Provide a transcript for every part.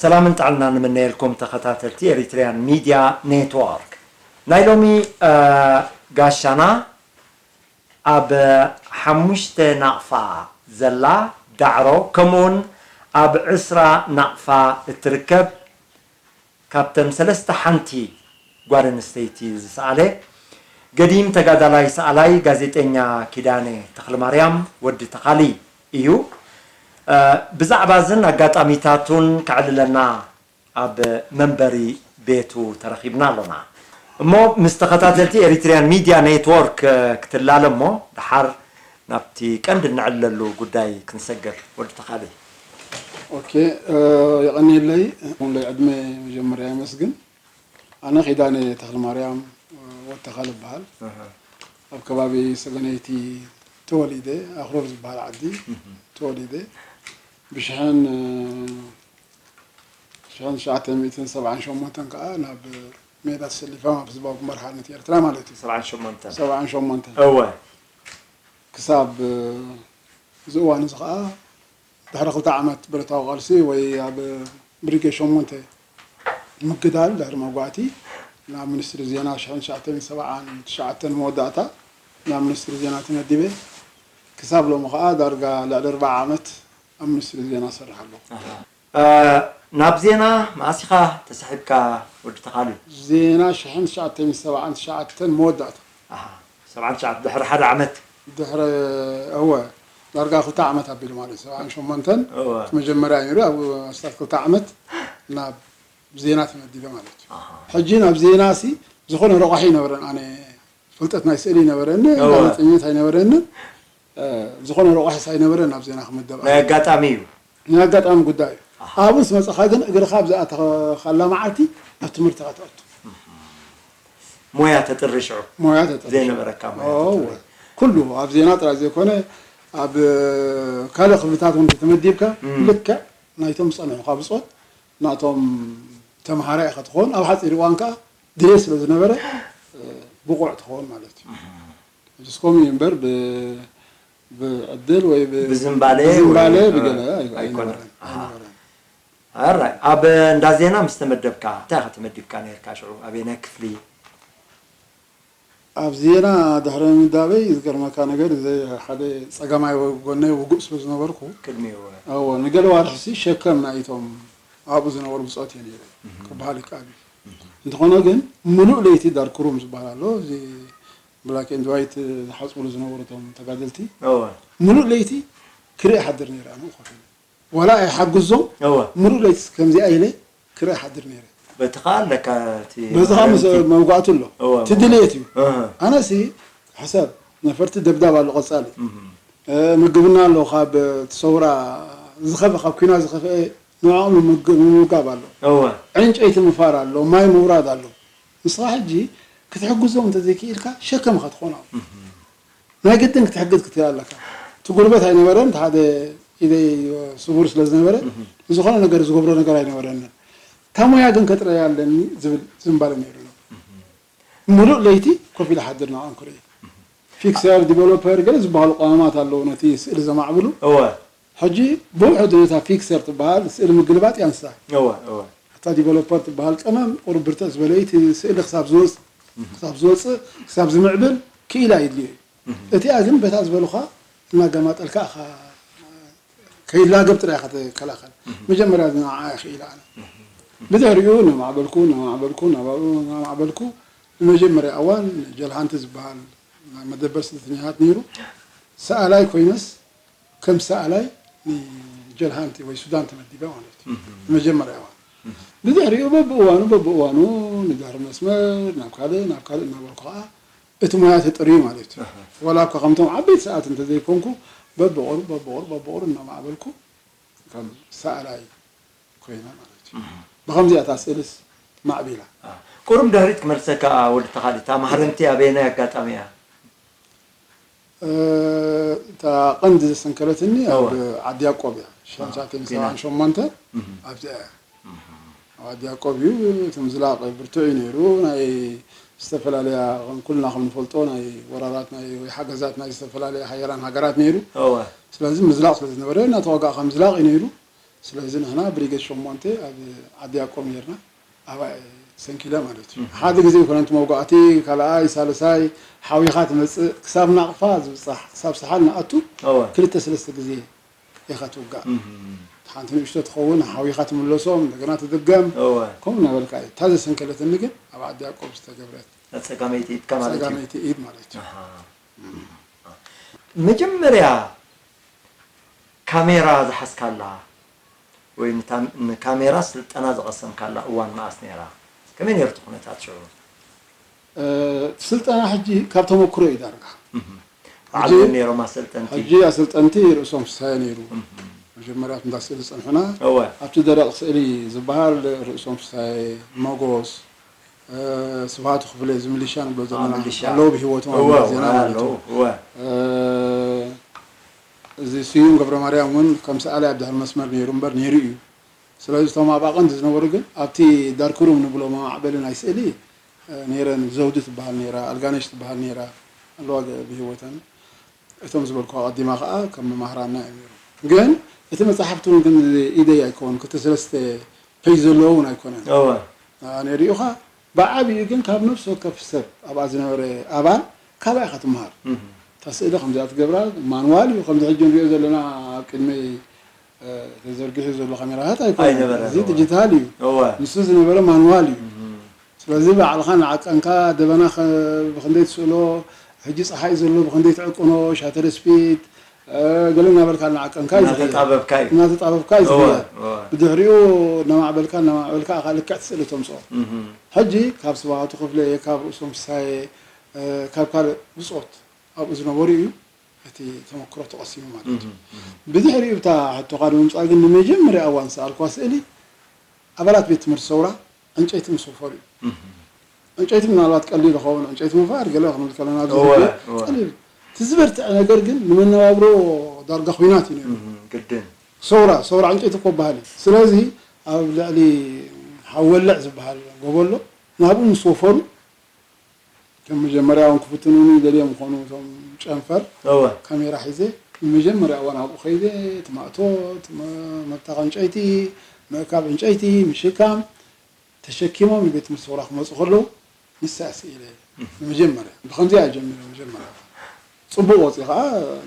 ሰላምን ጥዕናን ንምነየልኩም ተኸታተልቲ ኤሪትሪያን ሚድያ ኔትወርክ። ናይ ሎሚ፣ እ፣ ጋሻና ኣብ ሓሙሽተ ናቕፋ ዘላ ዳዕሮ፣ ከምኡውን ኣብ ዕስራ ናቕፋ እትርከብ፣ ካብተን ሰለስተ ሓንቲ ጓል ኣንስተይቲ ዝሰኣለ ገዲም ተጋዳላይ ሰኣላይ ጋዜጠኛ ኪዳነ ተኽለማርያም ወዲ ተኻሊ እዩ። እ፣ ብዛዕባ እዝን ኣጋጣሚታቱን ከዕልለና ኣብ መንበሪ ቤቱ ተረኺብና ኣሎና። እሞ ምስ ተኸታተልቲ ኤሪትሪያን ሚድያ ኔትወርክ፣ እ፣ ክትላለ እሞ ደሓር ናብቲ ቀንዲ እንዕለሉ ጉዳይ ክንሰግር። ወዲ ተኻሊ። ኦኬ፣ እ፣ የቐንየለይ። ኩለይ ዕድመ መጀመርያ የመስግን። ኣነ ኪዳነ ተኽለማርያም፣ እ፣ ወዲ ተኻሊ እበሃል። ኣሃ። ኣብ ከባቢ ሰገነይቲ ተወሊደ፣ ኣኽሮር ዝበሃል ዓዲ እህ። ተወሊደ። ብሽሕን፣ እ፣ ሽሕን ትሽዓተ ሚእትን ሰብዓን ሸሞንተን ከኣ ናብ ሜዳ ተሰሊፈ ኣብ ህዝባዊ ግንባር ሓርነት ኤርትራ ማለት እዩ። ሰብዓን ሸሞንተን። ሰብዓን ሸሞንተን። እወ። ክሳብ፣ እ፣ እዚ እዋን እዚ ከኣ ድሕሪ ክልተ ዓመት ብረታዊ ቃልሲ ወይ ኣብ ብሪጌድ ሸሞንተ ምግዳል ድሕሪ መጓእቲ ናብ ሚኒስትሪ ዜና ሽሕን ትሽዓተ ሚእትን ሰብዓን ትሽዓተን መወዳእታ ናብ ሚኒስትሪ ዜና ተመዲበ። ክሳብ ሎሚ ከኣ ዳርጋ ልዕሊ ኣርብዓ ዓመት ኣብ ሚኒስትሪ ዜና እሰርሕ ኣለኹ። ኣሃ። እ፣ ናብ ዜና መኣስ ኢኻ ተሳሒብካ ወዲ ተኻሊ? ዜና ሽሕን ትሽዓተ ሚእትን ሰብዓን ትሽዓተን መወዳእታ። ኣሃ፣ ሰብዓን ትሽዓተ ድሕሪ ሓደ ዓመት። ድሕሪ፣ እወ፣ ዳርጋ ክልተ ዓመት ኣቢሉ ማለት እዩ። ሰብዓን ሸሞንተን እወ። እቲ መጀመርያ እዩ ነይሩ፣ ኣብ ኣስታት ክልተ ዓመት ናብ ዜና ተመዲበ ማለት እዩ። ኣሃ። ሕጂ ናብ ዜና ሲ ዝኾነ ረቋሒ ኣይነበረን። ኣነ ፍልጠት ናይ ስእሊ ኣይነበረኒ፣ እወ። ጋዜጠኝነት ኣይነበረንን፣ እ፣ ዝኾነ ረቋሒስ ኣይነበረን ናብ ዜና ክምደብ። ናይ ኣጋጣሚ እዩ። ናይ ኣጋጣሚ ጉዳይ እዩ። ኣሃ። ኣብኡ ምስ መጻኻ ግን እግርኻ ኣብ ዝኣተኻላ መዓልቲ ኣብ ትምህርቲ ኢኻ ትኣቱ። ሞያ ተጥሪ ሽዑ። ሞያ ተጥሪ። ዘይነበረካ ሞያ ኦ፣ ተጥሪ። ኩሉ ኣብ ዜና ጥራይ ዘይኮነ ኣብ ካልእ ክፍልታት እውን ተመዲብካ እም። ልክዕ ናይቶም ዝጸንሑኻ ብጾት ናቶም ተምሃራይ ኢኻ ትኸውን። ኣብ ሓጺር እዋን ከኣ ድሌት ስለ ዝነበረ፣ እ፣ ብቑዕ ትኸውን ማለት እዩ። እም። ሕጂ እስከምኡ እዩ እምበር ብ-፣ ብዕድል ወይ ብ-፣ ብዝምባሌ ብዝምባሌ ወይ፣ ብገለ እ፣ ኣይ-፣ ኣይኮነን። ኣይነበረን፣ ኣሃ። ኣይነበረን። ኣራይ፣ ኣብ እንዳ ዜና ምስ ተመደብካ፣ እንታይ ኢኻ ተመዲብካ ነይርካ ሽዑ? ኣበየናይ ክፍሊ? ኣብ ዜና ድሕሪ ምምዳበይ ዝገርመካ ነገር፣ እዚ ሓደ ጸጋማይ ጎነይ ውጉእ ስለ ዝነበርኩ፣ ቅድሚኡ። እወ፣ ንገለ ዋርሕሲ ሸከም ናይቶም ኣብኡ ዝነበሩ ብጾት እየ ነይረ፣ እህ። ክበሃል ይከኣል እዩ። እህ። እንተኾነ ግን፣ ምሉእ ለይቲ ዳርክሩም ዝበሃል ኣሎ፣ እዚ ብላክ ኤንድ ዋይት ዝሓጽብሉ ዝነበሩ እቶም ተጋደልቲ፣ እወ። ምሉእ ለይቲ ክርኢ ይሓድር ነይረ፣ ኣነ ኮፍ ኢለ። ዋላ ኣይሓግዞም፣ እወ። ምሉእ ለይቲ ከምዚኣ ኢለ ክርኢ ይሓድር ነይረ። በቲ ኸኣ ኣለካ እቲ በዚ ኸኣ ምስ መረርቲ። መውጋእቱ ኣሎ። እወ፣ እቲ ድልየት እዩ። እህ። ኣነሲ ሕሰብ፣ ነፈርቲ ደብዳብ ኣሎ ቀጻሊ። እህ። እ፣ ምግብና ኣሎ፣ ካብ እቲ ሰውራ ዝኸፍአ፣ ካብ ኲናት ዝኸፍአ ንዕኦም ንምግ-፣ ንምምጋብ ኣሎ። እወ። ዕንጨይቲ ምፋር ኣሎ፣ ማይ ምውራድ ኣሎ። ንስኻ ሕጂ ክትሕግዞም እንተዘይክኢልካ ሸከም ኢኻ ትኾኖም። እህ። ናይ ግድን ክትሕግዝ ክትክእል ኣለካ። እቲ ጉልበት ኣይነበረን፣ እቲ ሓደ ኢደይ ስቡር ስለ ዝነበረ፣ እህ። ንዝኾነ ነገር ዝገብሮ ነገር ኣይነበረንን። እታ ሞያ ግን ከጥረያ ኣለኒ ዝብል ዝንባለ ነይሩ። እህ። ምሉእ ለይቲ ኮፍ ኢለ ሓድር ንዕኦም ክርኢ። ፊክሰር፣ ዲቨሎፐር፣ ገለ ዝበሃሉ ቀመማት ኣለዉ ነቲ ስእሊ ዘማዕብሉ። እወ። ሕጂ ብውሑድ ነታ ፊክሰር ትበሃል ስእሊ ምግልባጥ እያ ንሳ። እወ፣ እወ። እታ ዲቨሎፐር ትበሃል ቀመም ቁሩብ ብርትዕ ዝበለ እዩ፣ እቲ ስእሊ ክሳብ ዝወጽእ፣ እህ። ክሳብ ዝወጽእ፣ ክሳብ ዝምዕብል ክኢላ የድልዮ እዩ። እህ። እቲኣ ግን በታ ዝበሉኻ እናገማጠልካ ኢኻ፣ ከይላገብ ጥራይ ኢኻ ትከላኸል። እህ። መጀመርያ ንዓኣ እየ ክኢላ ኣነ። እህ። ብድሕሪኡ እናማዕበልኩ፣ እናማዕበልኩ፣ እናማዕበልኩ፣ እናማዕበልኩ፣ ንመጀመርያ እዋን ጀልሃንቲ ዝበሃል መደበር ስደተኛታት ነይሩ። ሰኣላይ ኮይነስ፣ ከም ሰኣላይ ንጀልሃንቲ ወይ ሱዳን ተመዲበ ማለት እዩ። እህ። ንመጀመርያ እዋን። እህ። ብድሕሪኡ በብእዋኑ፣ በብእዋኑ ንድሕሪ መስመር፣ ናብ ካልእ፣ ናብ ካልእ እናበልኩ ኸዓ እቲ ሞያ ተጠርዩ ማለት እዩ። ኣሃ። ዋላ እኳ ከምቶም ዓበይቲ ሰኣልቲ እንተዘይኮንኩ፣ በብቑሩብ፣ በብቑሩብ፣ በብቑሩብ እናማዕበልኩ ከም ሰኣላይ ኮይነ ማለት እዩ። እህ። ብኸምዚኣ እታ ስእልስ ማዕቢላ። አ፣ ቁሩብ ድሕሪት ክመልሰካ ወዲ ተኻሊ፣ እታ ማህረምቲ ኣበየናይ ኣጋጣሚ እያ? እ፣ እታ ቀንዲ ዘሰንከለትኒ እወ። ኣብ ዓዲ ያዕቆብ እያ። ሽሕን ትሽዓተ ሚእትን ሰብዓን ሸሞንተ እህ። ኣብዚኣ እያ። እህ። ኣብ ዓዲ ያዕቆብ እዩ። እቲ ምዝላቕ ብርቱዕ እዩ ነይሩ። ናይ ዝተፈላለያ፣ ከም ኩልና ከም ንፈልጦ፣ ናይ ወራራት ናይ፣ ወይ ሓገዛት ናይ ዝተፈላለያ ሓያላን ሃገራት ነይሩ። እወ። ስለዚ ምዝላቕ ስለ ዝነበረ፣ እናተዋጋእካ ምዝላቕ እዩ ነይሩ። ስለዚ ንሕና ብሪገድ ሸሞንተ ኣብ ዓዲ ያዕቆብ ነይርና። ኣብኣ እየ ሰንኪለ ማለት እዩ። ሓደ ግዜ ይኮነን እቲ መውጋእቲ፣ ካልኣይ፣ ሳልሳይ ሓዊኻ ትመጽእ፣ ክሳብ ናቕፋ ዝብጻሕ፣ ክሳብ ሰሓል ንኣቱ እወ። ክልተ ሰለስተ ግዜ ኢኻ ትውጋእ። እም። ሓንቲ ንእሽቶ ትኸውን፣ ሓዊኻ ትምለሶም፣ እንደገና ትድገም። እወ። ከምኡ እናበልካ እዩ። እታ ዘሰንከለትኒ ግን ኣብ ዓዲ ያዕቆብ ዝተገብረት። ኣብ ጸጋመይቲ ኢድካ ማለት እዩ። ጸጋመይቲ ኢድ ማለት እዩ። ኣሃ። መጀመርያ ካሜራ ዝሓዝካላ ወይ ንታ-፣ ንካሜራ ስልጠና ዝቐሰምካላ እዋን መኣስ ነይራ? ከመይ ነይሩ እቲ ኩነታት ሽዑ? እ፣ ስልጠና ሕጂ ካብ ተመክሮ እዩ ዳርጋ። እህ። ባዕሎም ነይሮም ኣሰልጠንቲ? ሕጂ ኣሰልጠንቲ ርእሶም ፍስሃየ ነይሩ። እህ። መጀመርያ እንዳ ስእሊ ዝጸንሑና፣ እወ። ኣብቲ ደረቕ ስእሊ ዝበሃል ርእሶም ፍስሃየ፣ መጎስ፣ እ፣ ስብሃቱ ክፍለ፣ እዚ ሚሊሻ ንብሎ አ፣ ዘለና፣ ሚሊሻ። ኣለዉ ብህይወቶም እወ፣ ኣብ ዜና እወ፣ ማለት ኣለዉ፣ እዩ። እወ። እ፣ እዚ ስዩም ገብረ ማርያም እውን ከም ሰኣላይ ኣብ ድሕሪ መስመር ነይሩ እምበር ነይሩ እዩ። ስለዚ እቶም ኣብ ኣቐንዲ ዝነበሩ ግን ኣብቲ ዳርክሩም ንብሎ መማዕበሊ ናይ ስእሊ፣ እ፣ ነይረን። ዘውዲ ትበሃል ነይራ፣ ኣልጋነሽ ትበሃል ነይራ፣ ኣለዋ ገ-፣ ብህይወተን። እቶም ዝበልኩ ኣቐዲማ ከኣ ከም መማህራንና እዮም ነይሮም። ግን እቲ መጽሓፍቲ እውን ግን ኢደይ ኣይኮን፣ ክልተ ሰለስተ ፔጅ ዘለዎ እውን ኣይኮነን። እወ። ኣነ ሪኡኻ ብዓቢኡ ግን ካብ ነፍሲ ወከፍ ሰብ ኣብኣ ዝነበረ ኣባል ካባይ ኢኻ ትመሃር። እህ። እታ ስእሊ ከምዚኣ ትገብራ፣ ማንዋል እዩ፣ ከምዚ ሕጂ ንሪኦ ዘለና ኣብ ቅድመይ፣ እ፣ ተዘርጊሑ ዘሎ ካሜራታት ኣይኮነን። ኣይነበረን፣ እዚ እወ። ዲጂታል እዩ። እወ። ንሱ ዝነበረ ማንዋል እዩ። እህ። ስለዚ ባዕልኻ ንዓቀንካ፣ ደበና ኸ-፣ ብኽንደይ ትስእሎ፣ ሕጂ ጸሓይ ዘሎ ብኽንደይ ትዕቅኖ፣ ሻተር ስፒድ፣ እ፣ ገለ እናበልካ ንዓቀንካ እዩ ዝኽየድ። እናተጣበብካ እዩ። እናተጣበብካ እዩ እወ፣ ዝኽየድ። እወ። ብድሕሪኡ እናማዕበልካ፣ እናማዕበልካ ኢኻ ልክዕ እቲ ስእሊ ተምጽኦ። እህ። ሕጂ ካብ ስብሃቱ ክፍለ፣ ካብ ርእሶም ፍስሃየ፣ እ፣ ካብ ካልእ ብጾት ኣብኡ ዝነበሩ እዩ እቲ ተመክሮ ተቐሲሙ ማለት እዩ። እህ፣ እህ። ብድሕሪኡ እታ ሕቶኻ ንምምጻእ ግን ንመጀመርያ እዋን ዝሰኣልኳ ስእሊ ኣባላት ቤት ትምህርቲ ሰውራ ዕንጨይቲ ምስ ወፈሩ እዩ። እህ። ዕንጨይቲ ምናልባት ቀሊል ይኸውን፣ ዕንጨይቲ ምፍሓር ገለ ክንብል ከለና ኣብዚ እወ፣ ግዜ እወ። ቀሊል። እቲ ዝበርትዐ ነገር ግን ንመነባብሮ ዳርጋ ኲናት እዩ ነይሩ። እህ፣ ግድን። ሰውራ፣ ሰውራ ዕንጨይቲ እኮ በሃል እዩ። ስለዚ ኣብ ልዕሊ ሓወልዕ ዝበሃል ጎቦ ኣሎ፣ ናብኡ ምስ ወፈሩ፣ ከም መጀመርያ እውን ክፍትኑኒ ደልዮም ይኾኑ እቶም ጨንፈር። እወ። ካሜራ ሒዘ፣ ንመጀመርያ እዋን ኣብኡ ከይደ፣ እቲ ማእቶት፣ መ-፣ መብታኽ ዕንጨይቲ፣ ምእካብ ዕንጨይቲ፣ ምሽካም፣ ተሸኪሞም ንቤት ትምህርቲ ሰውራ ክመጹ ከለዉ፣ ንሳ ስኢለ። እህ። ንመጀመርያ፣ ብኸምዚኣ እየ ጀሚረ መጀመርያ። ጽቡቕ ወጺኡ ኸዓ፣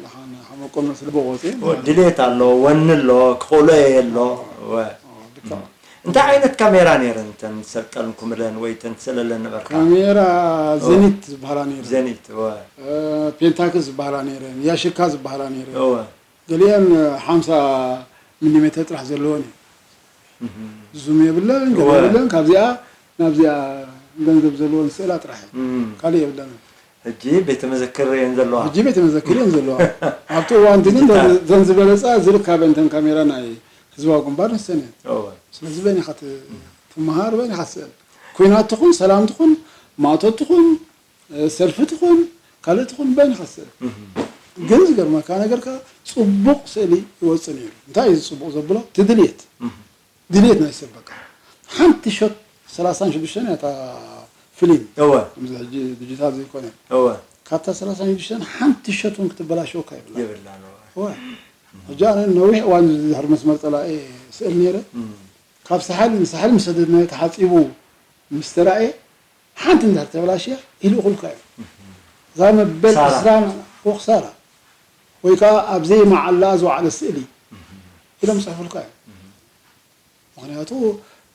ንሓ-፣ ንሓመቆ መስል ጽቡቕ ወጺኡ። ወ-፣ ድሌት ኣሎ፣ ወኒ ኣሎ፣ ክኽእሎ እየ ኣሎ። እወ። ወ-፣ እወ፣ ልክዕ። እንታይ ዓይነት ካሜራ ነይረን እተን ዝሰልጠንኩምለን ወይ እተን ትስእለለን ነበርካ? ካሜራ እወ። ዜኒት ዝበሃላ ነይረን። ዜኒት፣ እወ። እ፣ ፔንታክስ ዝበሃላ ነይረን፣ ያሽካ ዝበሃላ ነይረን። እወ። ገሊአን ሓምሳ ሚሊሜተር ጥራሕ ዘለወን እዩ። እህ። ዙም የብለን፣ ገለ እወ። የብለን። ካብዚኣ ናብዚኣ ገንዘብ ዘለወን ስእላ ጥራሕ እዩ። እም። ካልእ የብለንን። ሕጂ ቤተ መዘክር እየን ዘለዋ። ሕጂ ቤተ መዘክር እየን ዘለዋ። ኣብቲ እዋን እቲ ግን ዲጂታል። ዘን ዝበለጻ ዝርካበ እንተን ካሜራ ናይ ህዝባዊ ግንባር ንሰን እየን። እወ። ስለዚ በይንኻ ት-፣ ትመሃር፣ በይንኻ ትስእል። ኲናት ትኹን፣ ሰላም ትኹን፣ ማእቶት ትኹን፣ ሰልፊ ትኹን፣ ካልእ ትኹን፣ በይንኻ ትስእል። እህ። ግን ዝገርመካ ነገር ከኣ ጽቡቕ ስእሊ ይወጽእ ነይሩ። እንታይ እዩ እዚ ጽቡቕ ዘብሎ? እቲ ድልየት። እህ። ድልየት ናይ ሰብ በቃ። ሓንቲ ሾት ሰላሳን ሽዱሽተን እያ እታ ፊልም። እወ። ከምዚ ሕጂ ዲጂታል ዘይኮነ። እወ። ካብታ ሰላሳን ሽዱሽተን ሓንቲ ሾት እውን ክትበላሸወካ የብላ። የብላን፣ እወ። እወ። ሕጂ ኣነ ነዊሕ እዋን ድሕሪ መስመር ጸላኢ ስእል ነይረ። እም። ካብ ሳሕል ንሳሕል ምስ ሰደድናዮ ተሓጺቡ ምስ ተራእየ፣ ሓንቲ እንድሕር ተበላሽያ ይልእኹልካ እዮም። እዛ መበል ክሳራ። ዕስራን ወክሳራ ወይ ከዓ ኣብ ዘይመዓላ ዝወዓለ ስእሊ እህ። ኢሎም ይፅሕፉልካ እዮም። እህ። ምኽንያቱ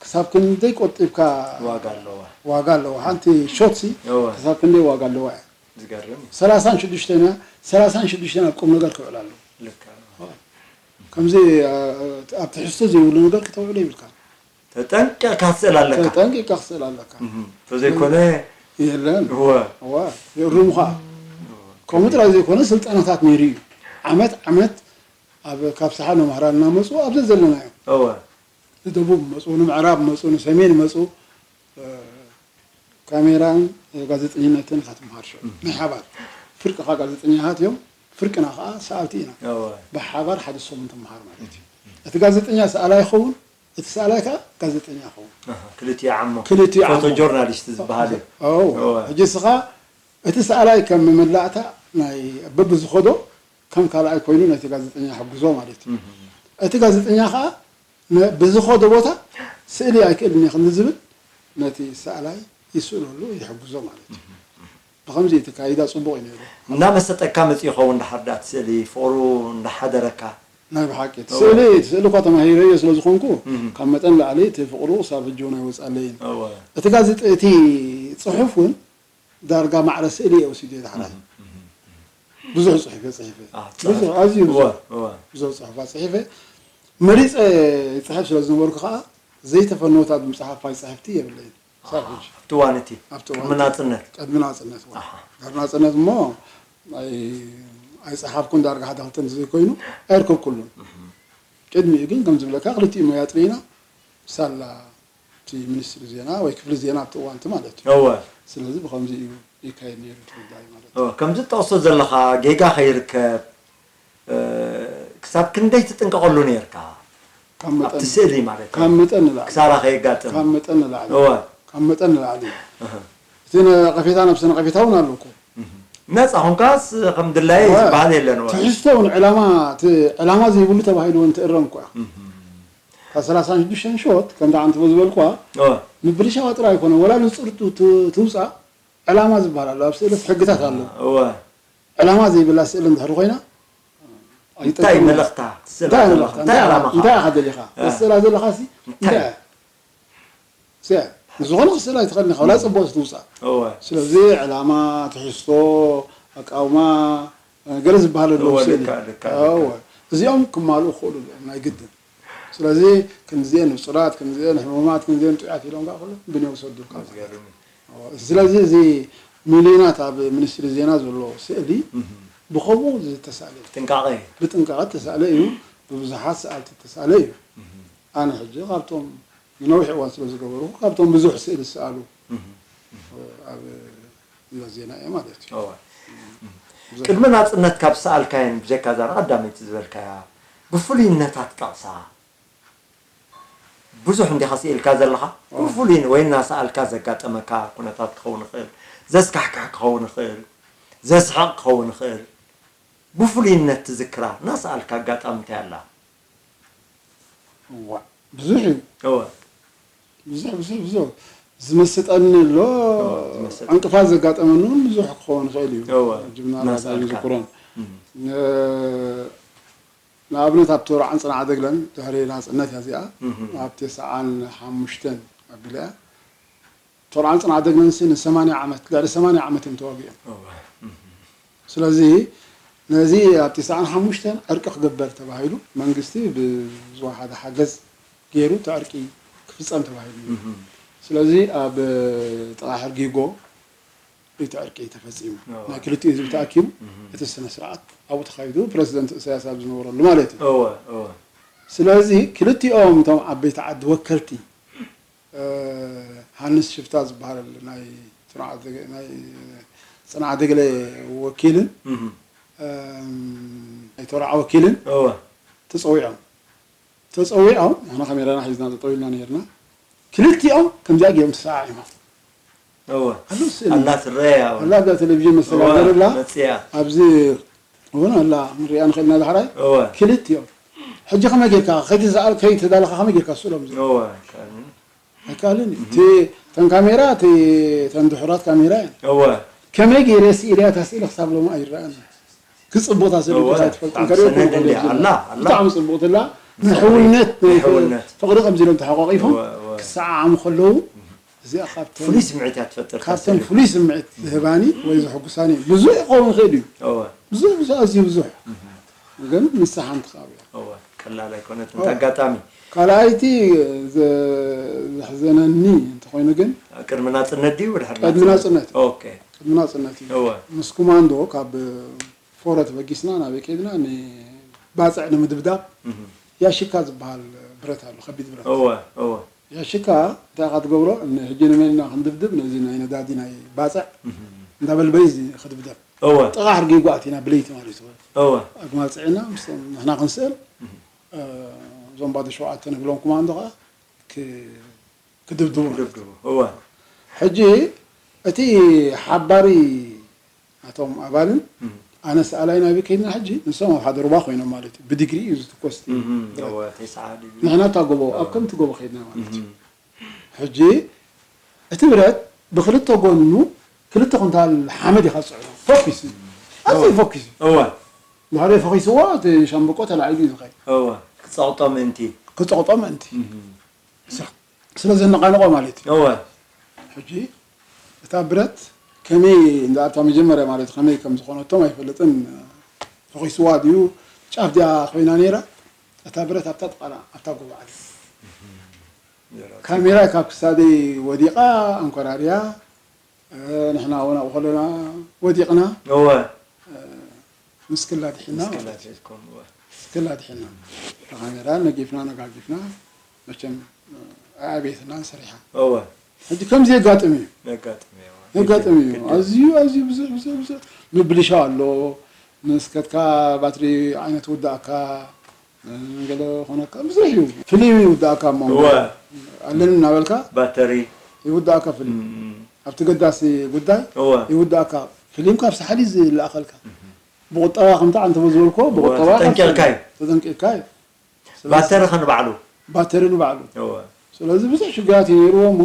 ክሳብ ክንደይ ቆጢብካ ዋጋ ኣለዋ። ዋጋ ኣለዋ። ሓንቲ ሾት ሲ እወ። ክሳብ ክንደይ ዋጋ ኣለዋ እያ። ዝገርም እዩ። ሰላሳን ሽዱሽተን እያ፣ ሰላሳን ሽዱሽተን ኣብ ቁም ነገር ክውዕል ኣለዎ። ልክዕ። ከምዚ፣ አ፣ ኣብ ትሕዝቶ ዘይብሉ ነገር ክተውዕሎ ይብልካ። ተጠንቂቕካ ክትስእል ኣለካ። ተጠንቂቕካ ክትስእል ኣለካ። እህ፣ እንተዘይኮነ የለን። እወ። እወ፣ የእርሙኻ። እወ። ከምኡ ጥራይ ዘይኮነ ስልጠናታት ነይሩ እዩ። ዓመት ዓመት ኣብ፣ ካብ ሰሓ መምህራን እናመፁ ኣብዚ ዘለና እዮም። እወ። ንደቡብ መፁ፣ ንምዕራብ መፁ፣ ንሰሜን መፁ። እ፣ ካሜራን ጋዜጠኝነትን ኢኻ ትምሃር ሽዑ። እህ። ናይ ሓባር ፍርቅኻ ጋዜጠኛታት እዮም፣ ፍርቅና ከዓ ሰኣልቲ ኢና። እወ። ብሓባር ሓደ ሰሙን ትምሃር ማለት እዩ። እቲ ጋዜጠኛ ሰኣላይ ይኸውን፣ እቲ ሰኣላይ ከዓ ጋዜጠኛ ይኸውን። ኣሃ፣ ክልቲኡ ዓሞ። ክልቲኡ ፎቶ ዓሞ። ጆርናሊስት ዝበሃል እዩ። እወ። እወ። ሕጂ እስኻ እቲ ሰኣላይ ከም መመላእታ ናይ በብዝኸዶ ከም ካልኣይ ኮይኑ ነቲ ጋዜጠኛ ሕግዞ ማለት እዩ። እህ። እቲ ጋዜጠኛ ከዓ ነ- ብዝኸዶ ቦታ ስእሊ ኣይክእልን እየ ክንዲ ዝብል ነቲ ሰኣላይ ይስእለሉ፣ ይሕግዞ ማለት እዩ። ብኸምዚ እቲ ካይዳ ጽቡቕ እዩ ነይሩ። እናመሰጠካ መፅኡ ይኸውን፣ ድሓር ዳት ስእሊ ፍቕሩ እንዳሓደረካ። ናይ ብሓቂ እቲ ስእሊ እቲ ስእሊ እኳ ተማሂረዮ ስለ ዝኾንኩ ካብ መጠን ላዕሊ እቲ ፍቕሩ ክሳብ ሕጂ እውን ኣይወፃለይን። እወ። እቲ ጋዜጠ እቲ ጽሑፍ እውን ዳርጋ ማዕረ ስእሊ እየ ወሲዱ ድሓር። ብዙሕ ጽሑፍ እየ ጽሒፈ። አ፣ ብዙሕ ጽሑፍ። ኣዝዩ እወ፣ ብዙሕ እወ። ብዙሕ ጽሑፋት ጽሒፈ። መሪጸ ይጽሕፍ ስለ ዝነበርኩ ከዓ ዘይተፈነወታት ምጽሓፍ ፋይ ጽሕፍቲ የብለይን። ክሳብ ሕጂ ኣብቲ እዋን እቲ ኣብቲ እዋን ቅድሚ ናፅነት። ቅድሚ ናፅነት እዋ። ድሕሪ ናፅነት እሞ ኣይ- ኣይፀሓፍኩን፣ ዳርጋ ሓደ ክልተ እንተዘይኮይኑ ኣይርከብኩሉን። ቅድሚኡ ግን ከም ዝብለካ ክልቲኡ ሞያ ጥሪና ሳላ እቲ ሚኒስትሪ ዜና ወይ ክፍሊ ዜና ኣብቲ እዋንቲ ማለት እዩ። እወ። ስለዚ ብኸምዚ እዩ ይካየድ ነይሩ እቲ ጉዳይ ማለት እዩ። እወ፣ ከምዚ ትጠቕሶ ዘለኻ ጌጋ ከይርከብ እ፣ ክሳብ ክንደይ ትጥንቀቐሉ ነይርካ? ካብ መጠን ኣብቲ ስእሊ ማለት እዩ። ካብ መጠን ንላዕሊ ክሳራ ከየጋጥም። ካብ መጠን ንላዕሊ እወ። ካብ መጠን ንላዕሊ እህ። እቲ ነቐፌታ ነብሲ ነቐፌታ እውን ኣሎ እኮ። ነፃ ኾንካስ ከም ድላየ እወ። ዝበሃል የለን። እወ። ትሕዝቶ እውን ዕላማ እቲ ዕላማ ዘይብሉ ተባሂሉ እውን ትእረም እኮ እያ። ካብ ሰላሳ ሽዱሽተ ሾት ከምታ ዓንትቦ ዝበልኳ እወ። ምብልሻዋ ጥራይ ኣይኮነ ወላ ንፅርቱ ትውፃእ ዕላማ ዝበሃል ኣሎ ኣብ ስእሊ ሕግታት ኣሎ። እወ። ዕላማ ዘይብላ ስእሊ እንድሕር ኮይና እንታይ መልእኽታ ትስእላ እንታይ ዘለኻ? መልእኽታ? እንታይ ዕላማኻ? እንታይ ኢኻ ደሊኻ? እ። ትስእላ ዘለኻ ሲ እንታይ? እንታይ? ሲ ዝኾነ ክስእላ ኣይትኽእልን ኢኻ። ወላ ጽቡቕ ትውጻእ። እወ። ስለዚ ዕላማ፣ ትሕዝቶ፣ ኣቃውማ፣ ገለ ዝበሃል ኣለዉ እወ፣ ስእሊ። ልካ፣ ልካ፣ እወ። ልካ። እዚኦም ክማልኡ ክኽእሉ እዮም ናይ ግድን። ስለዚ ክንዚኤን ንጹራት፣ ክንዚኤን ሕሙማት፣ ክንዚኤን ጥዑያት ኢሎም ከኣ ኩሎም ብን ይወሰዱ ካብ ማለት እዩ። ኣዝገርም እዩ። እወ። ስለዚ እዚ ሚልዮናት ኣብ ሚኒስትሪ ዜና ዘሎ ስእሊ እህ። ብኸምኡ ዝተሳእለ እዩ። ጥንቃቐ እዩ። ብጥንቃቐ ዝተሳእለ እዩ። ብብዙሓት ሰኣልቲ ዝተሳእለ እዩ። ኣነ ሕጂ ካብቶም ንነዊሕ እዋን ስለ ዝገበሩ ካብቶም ብዙሕ ስእሊ ዝሰኣሉ ኣብ እንዳ ዜና እየ ማለት እዩ። እወ። ቅድሚ ናፅነት ካብ ሰኣልካየን ብጀካ እዛ ቀዳመይቲ ዝበልካያ ብፍሉይነታት ጠቕሳ ብዙሕ እንዲኻ ስኢልካ ዘለኻ ብፍሉይ ወይ እናሰኣልካ ዘጋጠመካ ኩነታት ክኸውን ይኽእል፣ ዘስካሕክሕ ክኸውን ይኽእል፣ ዘስሕቕ ክኸውን ይኽእል፣ ብፍሉይነት ትዝክራ እናሰኣልካ ኣጋጣሚ እንታይ ኣላ? እዋ ብዙሕ እዩ። እወ። ብዙሕ ብዙሕ ብዙሕ ዝመስጠኒ ኣሎ። እወ፣ ዝመስጥ። ዕንቅፋት ዘጋጠመኒ እውን ብዙሕ ክኸውን ይኽእል እዩ። እወ፣ ጅምና ራዳ እናሰኣልካ። ዝክሮን እም። ንኣብነት ኣብ ተርዓን ፅንዓ ደግለን ድሕሪ ናፅነት እያ እዚኣ እም። ኣብ ተስዓን ሓሙሽተን ኣቢላ እያ። ተርዓን ፅንዓ ደግለን ሲ ንሰማንያ ዓመት ልዕሊ ሰማንያ ዓመት እዮም ተዋጊኦም። እወ። እም። ስለዚ ነዚ ኣብ ተስዓን ሓሙሽተን ዕርቂ ክግበር ተባሂሉ መንግስቲ ብዝወሓደ ሓገዝ ገይሩ እቲ ዕርቂ ክፍፀም ተባሂሉ እዩ። እም። ስለዚ ኣብ ጥቓ ሕርጊጎ እቲ ዕርቂ ተፈፂሙ። እወ። ናይ ክልቲኡ ህዝቢ ተኣኪቡ እም። እቲ ስነ ስርዓት ኣብኡ ተኻይዱ ፕረዚደንት ኢሳያስ ኣብ ዝነበረሉ ማለት እዩ። እወ፣ እወ። ስለዚ ክልቲኦም እቶም ዓበይቲ ዓዲ ወከልቲ እ፣ ሃንስ ሽፍታ ዝበሃል ናይ ጽንዓ ደገ- ናይ ጽንዓ ደገለ ወኪልን እም። እም፣ ናይ ተራዓ ወኪልን እወ። ተጸዊዖም ተጸዊዖም ንሕና ካሜራና ሒዝና ጠጠው ኢልና ነርና። ክልቲኦም ከምዚኣ ገይሮም ተሰዓዒሞም እወ። ኣለዉ ስእሊ ኣላ ትረአ እያ እውን። ኣላ ኣብዛ ቴሌቪዥን መሰጋገሪ ኣላ መፅያ። ኣብዚ እውን ኣላ ንሪኣ ንኽእልና ዳሕራይ እወ። ክልቲኦም ሕጂ ከመይ ጌርካ ከይትሰኣል ከይትዳለኻ ከመይ ጌርካ ስእሎም እወ። ኣይከኣልን እዩ። እቲ ተን ካሜራ እቲ ተን ድሑራት ካሜራ እየን። እወ። ከመይ ገይረ ስኢለያ እታ ስእሊ ክሳብ ሎሚ ኣይረኣን። ክፅቡቕታ ስእሊ እወ። እኳ ኣይትፈልጥን ብጣዕሚ ከሪኦ ሰነድ እኮ እንድያ። ይፈልጥ። ኣላ፣ ኣላ። ብጣዕሚ ፅቡቕቲ ኣላ። ናይ ሕውነት ናይ ናይ ሕውነት። ፍቕሪ ከምዚ ኢሎም ተሓቋቒፎም እወ፣ እወ። ክሰዓዓሙ ከለዉ እዚኣ ካብተን ፍሉይ ስምዒት እያ ትፈጥር እታ ካብተን ስእሊ። ፍሉይ ስምዒት ዝህባኒ ወይ ዘሐጉሳኒ ብዙሕ ክኸውን ይኽእል እዩ። እወ። ብዙሕ ብዙሕ ኣዝዩ ብዙሕ ግን ንሳ ሓንቲ ካብያ። እወ። ቀላል ኣይኮነትን እታ ኣጋጣሚ። ካልኣይቲ ዘ- ዘሕዘነኒ እንተኾይኑ ግን ቅድሚ ናፅነት ድዩ ድሕሪ ቅድሚ ናፅነት ኦኬ። ቅድሚ ናፅነት እዩ። እወ። ምስ ኮማንዶ ካብ ፎረ ተበጊስና ናበይ ከድና ንባፅዕ ንምድብዳብ እህ። ያሽካ ዝበሃል ብረት ኣሎ ከቢድ ብረት እወ። እወ። ያሽካ እንታይ ኢኻ ትገብሮ ን- ሕጂ ንመን ኢና ክንድብድብ ነዚ ናይ ነዳዲ ናይ ባፅዕ እንዳበልበይ እዚ ክድብደብ እወ። ጥቓ ሕርጊ ጓእት ኢና ብለይቲ ማለት እዩ እወ። ኣግማል ፅዒና ምስቶም ንሕና ክንስእል እ፣ እዞም ባዶ ሸውዓተ ንብሎም ኮማንዶ ከዓ ክ- ክድብድቡ ማለት እዩ። ድብድቡ እወ። ሕጂ እቲ ሓባሪ ናቶም ኣባልን እም። ኣነ ሰኣላይ ናበይ ከይድና ሕጂ፣ ንሶም ኣብ ሓደ ሩባ ኮይኖም ማለት እዩ። ብዲግሪ እዩ ዝትኮስ እቲ እም፣ ብረት። እወ፣ ተስዓ ድዩ? ንሕና እታ ጎቦ ኣብ ከምቲ ጎቦ ከይድና ማለት እዩ። እም፣ ሕጂ እቲ ብረት ብክልተ ጎኑ ክልተ ኩንታል ሓመድ ኢኻ ትፅዕኖ። ፎኪስ እዩ። ኣዝዩ እወ። ፎኪስ እዩ። እወ፣ ድሕሪ ፈኺስዎ እቲ ሻምብቆ ተላዒሉ እዩ ዝኸይድ። እወ፣ ክፀቕጦ ምእንቲ። ክፀቕጦ ምእንቲ። እም፣ ስለ ዘነቓንቖ ማለት እዩ። እወ፣ ሕጂ እታ ብረት ከመይ እንዳ ኣብታ መጀመርያ ማለት ከመይ ከም ዝኾነቶም ኣይፈልጥን። ፈኺስዋ ድዩ ጫፍ ድያ ኮይና ነይራ። እታ ብረት ኣብታ ጥቓና ኣብታ ጎቦ ዓሊ። ካሜራ ካብ ክሳደይ ወዲቓ ኣንኮራርያ፣ እ፣ ንሕና እውን ኣብኡ ከለና ወዲቕና፣ እወ፣ እ፣ ምስክላ ድሒና ምስክላ ማለት እዩ። ሒዝኩም፣ እወ። ምስክላ ድሒና። ካሜራ ነጊፍና ነጋጊፍና መቸም፣ እ፣ ኣዕቤትና ሰሪሓ። እወ፣ ሕጂ ከምዚ የጋጥም እዩ። ነጋጥም እዩ። የጋጥም እዩ። ግድን። ኣዝዩ፣ ኣዝዩ ብዙሕ፣ ብዙሕ፣ ብዙሕ ምብልሻው ኣሎ። ምስ ከድካ ባትሪ ዓይነት ውዳእካ፣ ገለ ኾነካ፣ ብዙሕ እዩ። ፍሊም ይውዳእካ እሞ። እወ። ኣለኒ እናበልካ ባተሪ። ይውዳእካ ፍሊም። እም፣ ኣብቲ ገዳሲ ጉዳይ እወ። ይውዳእካ። ፍሊም ካብ ሳሕሊ ዝለኣኸልካ። ብቁጠባ ከምታ ኣንተ ዝበልኮ፣ እወ፣ ብቁጠባ ተጠንቂቕካ እዩ። ተጠንቂቕካ እዩ። ስለዚ ባተሪ ከ ንባዕሉ? ባተሪ ንባዕሉ። እወ። ስለዚ ብዙሕ ሽግራት እዩ ነይርዎ እሞ፣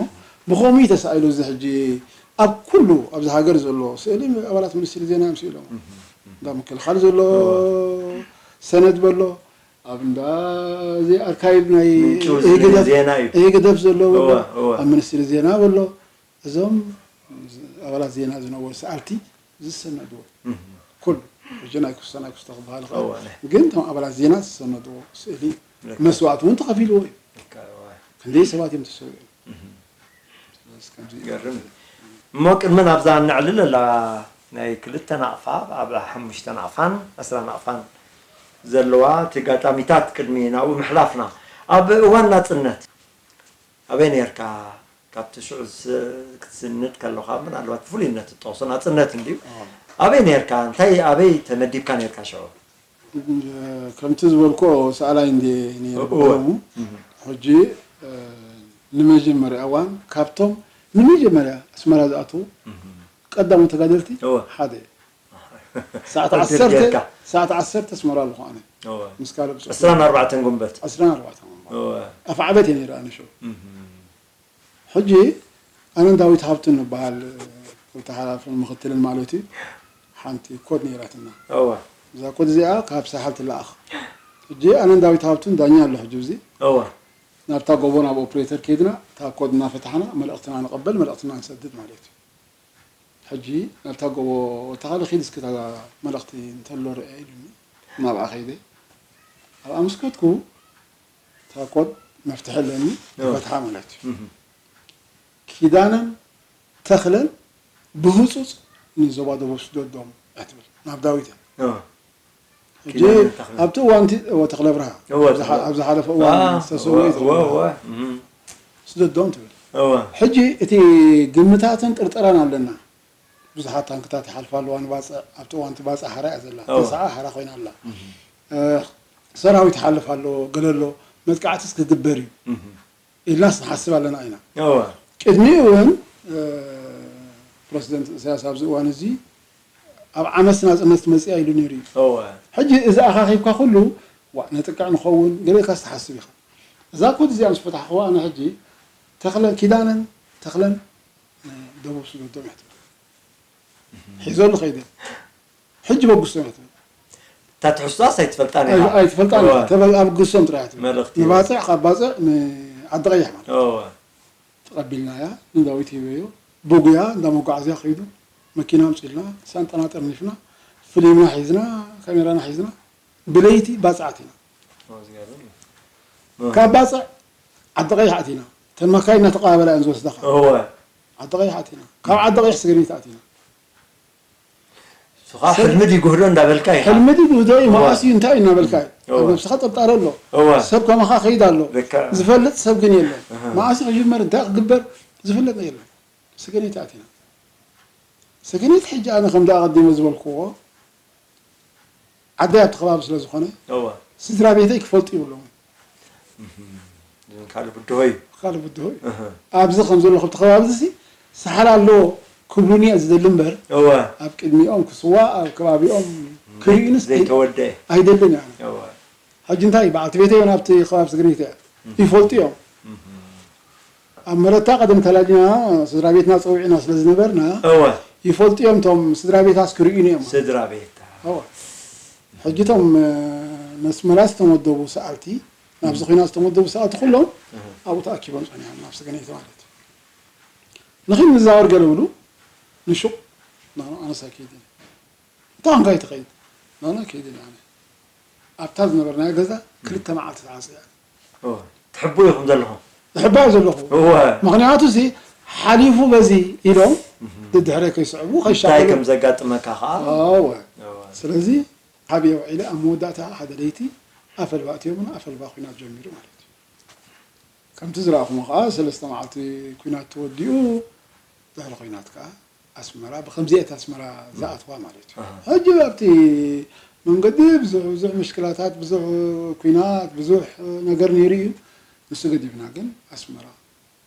ብኸምኡ እዩ ተሳኢሉ። እዚ ሕጂ ኣብ ኩሉ ኣብዚ ሃገር ዘሎ ስእሊ ኣባላት ሚኒስትሪ ዜና እዮም ስኢሎም። እንዳ ምክልኻል ዘሎ እወ። ሰነድ በሎ፣ ኣብ እንዳ እዚ ኣርካይቭ ናይ ምንጪ እዚ ኢህግደፍ ዜና እዩ። ኢህግደፍ ዘሎ በሎ፣ እወ፣ እወ። ኣብ ሚኒስትሪ ዜና በሎ። እዞም ኣባላት ዜና ዝነበሩ ሰኣልቲ ዝሰነድዎ እም። ኩሉ፣ ሕጂ ናይ ክስቶ ናይ ክስቶ ክበሃል ይኽእል። እወ፣ ናይ ግን እቶም ኣባላት ዜና ዝሰነድዎ ስእሊ ልክዕ። መስዋእቲ እውን ተኸፊልዎ እዩ። ልክዕ፣ እወ። ክንደይ ሰባት እዮም ተሰዊኦም? እም። ስለዚ ከምዚ እዩ። ይገርም እዩ። እሞ ቅድሚ ናብዛ ነዕልል ኣላ ናይ ክልተ ናቕፋ ኣብ ሓሙሽተ ናቕፋን ዕስራ ናቕፋን ዘለዋ እቲ ጋጣሚታት ቅድሚ ናብኡ ምሕላፍና ኣብ እዋን ናጽነት ኣበይ ነርካ? ካብቲ ሽዑ ክትስንድ ከለኻ ምናልባት ብፍሉይነት ትጠቕሶ ናጽነት እንድዩ። ኣዎ። ኣበይ ነርካ? እንታይ ኣበይ ተመዲብካ ነርካ ሽዑ? ከምቲ ዝበልኮ ሰኣላይ እንድየ ነይረ እወ። ብቐደሙ። እም። ሕጂ፣ እ፣ ንመጀመርያ እዋን ካብቶም ንመጀመርያ ኣስመራ ዝኣተዉ እም። ቀዳሞት ተጋደልቲ እወ። ሓደ። ሰዓት ወዲ ዓሰርተ፣ ጌርካ። ሰዓት ዓሰርተ ኣስመራ ኣለኹ ኣነ። እወ። ምስ ካልእ ብፁዕ ዕስራን ኣርባዕተን ጉንበት። ዕስራን ኣርባዕተን ጉንበት። እወ። ኣፍዓበት እየ ነይረ ኣነ ሽዑ። እም። ሕጂ ኣነን ዳዊት ሃብቱን ንበሃል፣ ክልተ ሓላፍን ምኽትልን ማለት እዩ። ሓንቲ ኮድ ነይራትና። እወ። እዛ ኮድ እዚኣ ካብ ሳሕል ትለኣኽ። ሕጂ ኣነን ዳዊት ሃብቱን ዳኛ ኣሎ ሕጂ እዚ። እወ። ናብታ ጎቦ ናብ ኦፕሬተር ከይድና እታ ኮድ እናፈታሕና መልእኽትና ንቐበል፣ መልእኽትና ንሰድድ ማለት እዩ። ሕጂ ናብታ ጎቦ ወታኻለ ኺድ እስኪ እታ መልእኽቲ እንተሎ ርአ ኢሉኒ። ናብኣ ከይደ። ኣብኣ ምስ ከድኩ እታ ኮድ መፍትሒ ኣለኒ፣ እወ። ትፈትሓ ማለት እዩ። እህ። ኪዳነን ተኽለን ብህጹጽ ንዞባ ደቡብ ስደዶም እያ ትብል። ናብ ዳዊት እያ። እወ። ሕጂ ኪዳነን ተኽለን። ኣብቲ እዋን እቲ፣ እወ፣ ተኽለ ብርሃ። እወ፣ ኣብ ዝሓ-፣ ተኽለ። ኣብ ዝሓለፈ እዋን አ፣ ዝተሰወዩ እወ፣ ተኽለ እወ፣ ብርሃ። እወ። እህ። ስደዶም ትብል። እወ። ሕጂ እቲ ግምታትን ጥርጠራን ኣለና። ብዙሓት ታንክታት ይሓልፋ ኣለዋ ንባጽዕ። ኣብቲ እዋን እቲ ባጽዕ ሓራ እያ ዘላ። እወ። ተስዓ ሓራ ኮይና ኣላ። እህ። እ፣ ሰራዊት ይሓልፍ ኣሎ፣ ገለ ኣሎ፣ መጥቃዕትስ ክግበር እዩ እህ። ኢልናስ ንሓስብ ኣለና ኢና። እወ። ቅድሚኡ እውን፣ እ፣ ፕረሲደንት ኢሳያስ ኣብዚ እዋን እዚ ኣብ ዓመት ናጽነት ትመጽእ እያ ኢሉ ነይሩ እዩ። እወ። ሕጂ እዚ ኣኻኺብካ ኩሉ፣ ዋእ፣ ነጥቅዕ ንኸውን፣ ገለ ኢልካስ ትሓስብ ኢኻ። እዛ ኮድ እዚኣ ምስ ፈታሕኽዋ ኣነ ሕጂ ተኽለን ኪዳነን ተኽለን ንደቡብ ስደዶም እያ ትብል። ሒዘሉ ከይደ። ሕጂ በግሶም እያ ትብል። እታ ትሕዝቶኣስ ኣይትፈልጣን ኣይ-፣ ኢኻ። ኣይትፈልጣን እወ። ኢኻ። ተበ-፣ ኣብግሶም ጥራይ እያ ትብል። መልእኽቲ። ንባጽዕ፣ ካብ ባጽዕ ንዓዲ ቀይሕ ማለት። እወ። ተቐቢልናያ፣ ንዳዊት ሂበዮ። ብጉያ እንዳ መጓዓዝያ ከይዱ፣ መኪና ኣምጺእልና፣ ሳንጣና ጠርኒፍና፣ ፍሊምና ሒዝና፣ ካሜራና ሒዝና፣ ብለይቲ ባጽዕ ኣቲና። እወ፣ ዝገርም እዩ። እወ። ካብ ባጽዕ ዓዲ ቀይሕ ኣቲና። እተን መካይን እናተቐባበላ እየን ዝወስዳኻ። እወ። ዓዲ ቀይሕ ኣቲና። ካብ ዓዲ ቀይሕ ስገኒት ኣቲና። ንስኻ ሰብ ሕልሚ ድዩ ጉህዶ እንዳበልካ ኢኻ። ሕልሚ ድዩ ጉህዶ እዩ፣ እወ። መዓስ እዩ፣ እንታይ እዩ እናበልካ እዩ። እወ። ኣብ ነብስኻ ጥርጣረ ኣሎ። እወ። ሰብ ከማኻ ከይድ ኣሎ። ልክዕ። ዝፈልጥ ሰብ ግን የለን። እህ። መዓስ ክጅመር፣ እንታይ ክግበር ዝፍለጥ የለን። ስገኒት ኣቲና። ስገኒት ሕጂ ኣነ ከምዚ ኣቐዲመ ዝበልክዎ ዓደይ ኣብቲ ከባቢ ስለ ዝኾነ እወ። ስድራ ቤተይ ክፈልጡ ይብሎም። እህ። ካልእ ብድሆ እዩ። ካልእ ብድሆ እዩ። እህ። ኣብዚ ከም ዘለኹ ኣብቲ ከባቢ እዚ ሰሓል ኣለዎ። ክብሉኒ እየ ዝደሊ እምበር፣ እወ። ኣብ ቅድሚኦም ክስዋእ፣ ኣብ ከባቢኦም ክርእዩንስ ኣይ-፣ ዘይተወደአ። ኣይደልን እየ ኣነ። እወ። ሕጂ እንታይ፣ በዓልቲ ቤተይ እውን ኣብቲ ከባቢ ስግሪት እያ። ይፈልጡ እዮም። ኣብ መረታ ቀደም ተላዲና ስድራ ቤትና ጸዊዕና ስለ ዝነበርና፣ እወ። ይፈልጡ እዮም፣ እቶም ስድራ ቤታስ ክርእዩኒ እዮም። ስድራ ቤታ። እወ። ሕጂ እቶም፣ እ፣ ነስመራ ዝተመደቡ ሰኣልቲ፣ ናብዚ ኲናት ዝተመደቡ ሰኣልቲ ኩሎም እህ። ኣብኡ ተኣኪቦም ጸኒሖም፣ ናብ ሰገነይቲ ማለት እዩ። ንኺድ ንዛወር ገለ ብሉ፣ ንሹቕ፣ ኖ፣ ኖ፣ ኣነስ ኣይከይድን። እንታይ ኾንካ ኣይትኸይድ? ኖ፣ ኖ፣ ኣይከይድን ኣነ። ኣብታ ዝነበርናዮ ገዛ ክልተ መዓልቲ ተዓጽያ። ኦ፣ ትሕቡ ኢኹም ዘለኹም? እሕባ እየ ዘለኹ። እወ። ምኽንያቱ እዚ ሓሊፉ በዚ ኢሎም እህ። ደድሕረይ ከይስዕቡ እንታይ ከይሻቐሉ። ከም ዘጋጥመካ ኸዓ? እወ። እወ። ስለዚ ሓብየ ውዒለ ኣብ መወዳእታ ሓደ ለይቲ ኣፈልባ ኣትዮምና፣ ኣፈልባ ኲናት ጀሚሩ ማለት እዩ። ከምቲ ዝረኣኹሞ ኸዓ ሰለስተ መዓልቲ ኲናት ተወዲኡ፣ ድሕሪ ኲናት ከኣ ኣስመራ፣ ብኸምዚ እያ ኣስመራ ዝኣትዋ ማለት እዩ። ኣሃ። ሕጂ ኣብቲ መንገዲ ብዙሕ፣ ብዙሕ ምሽክላታት፣ ብዙሕ ኲናት፣ ብዙሕ ነገር ነይሩ እዩ። ንሱ ገዲፍና ግን ኣስመራ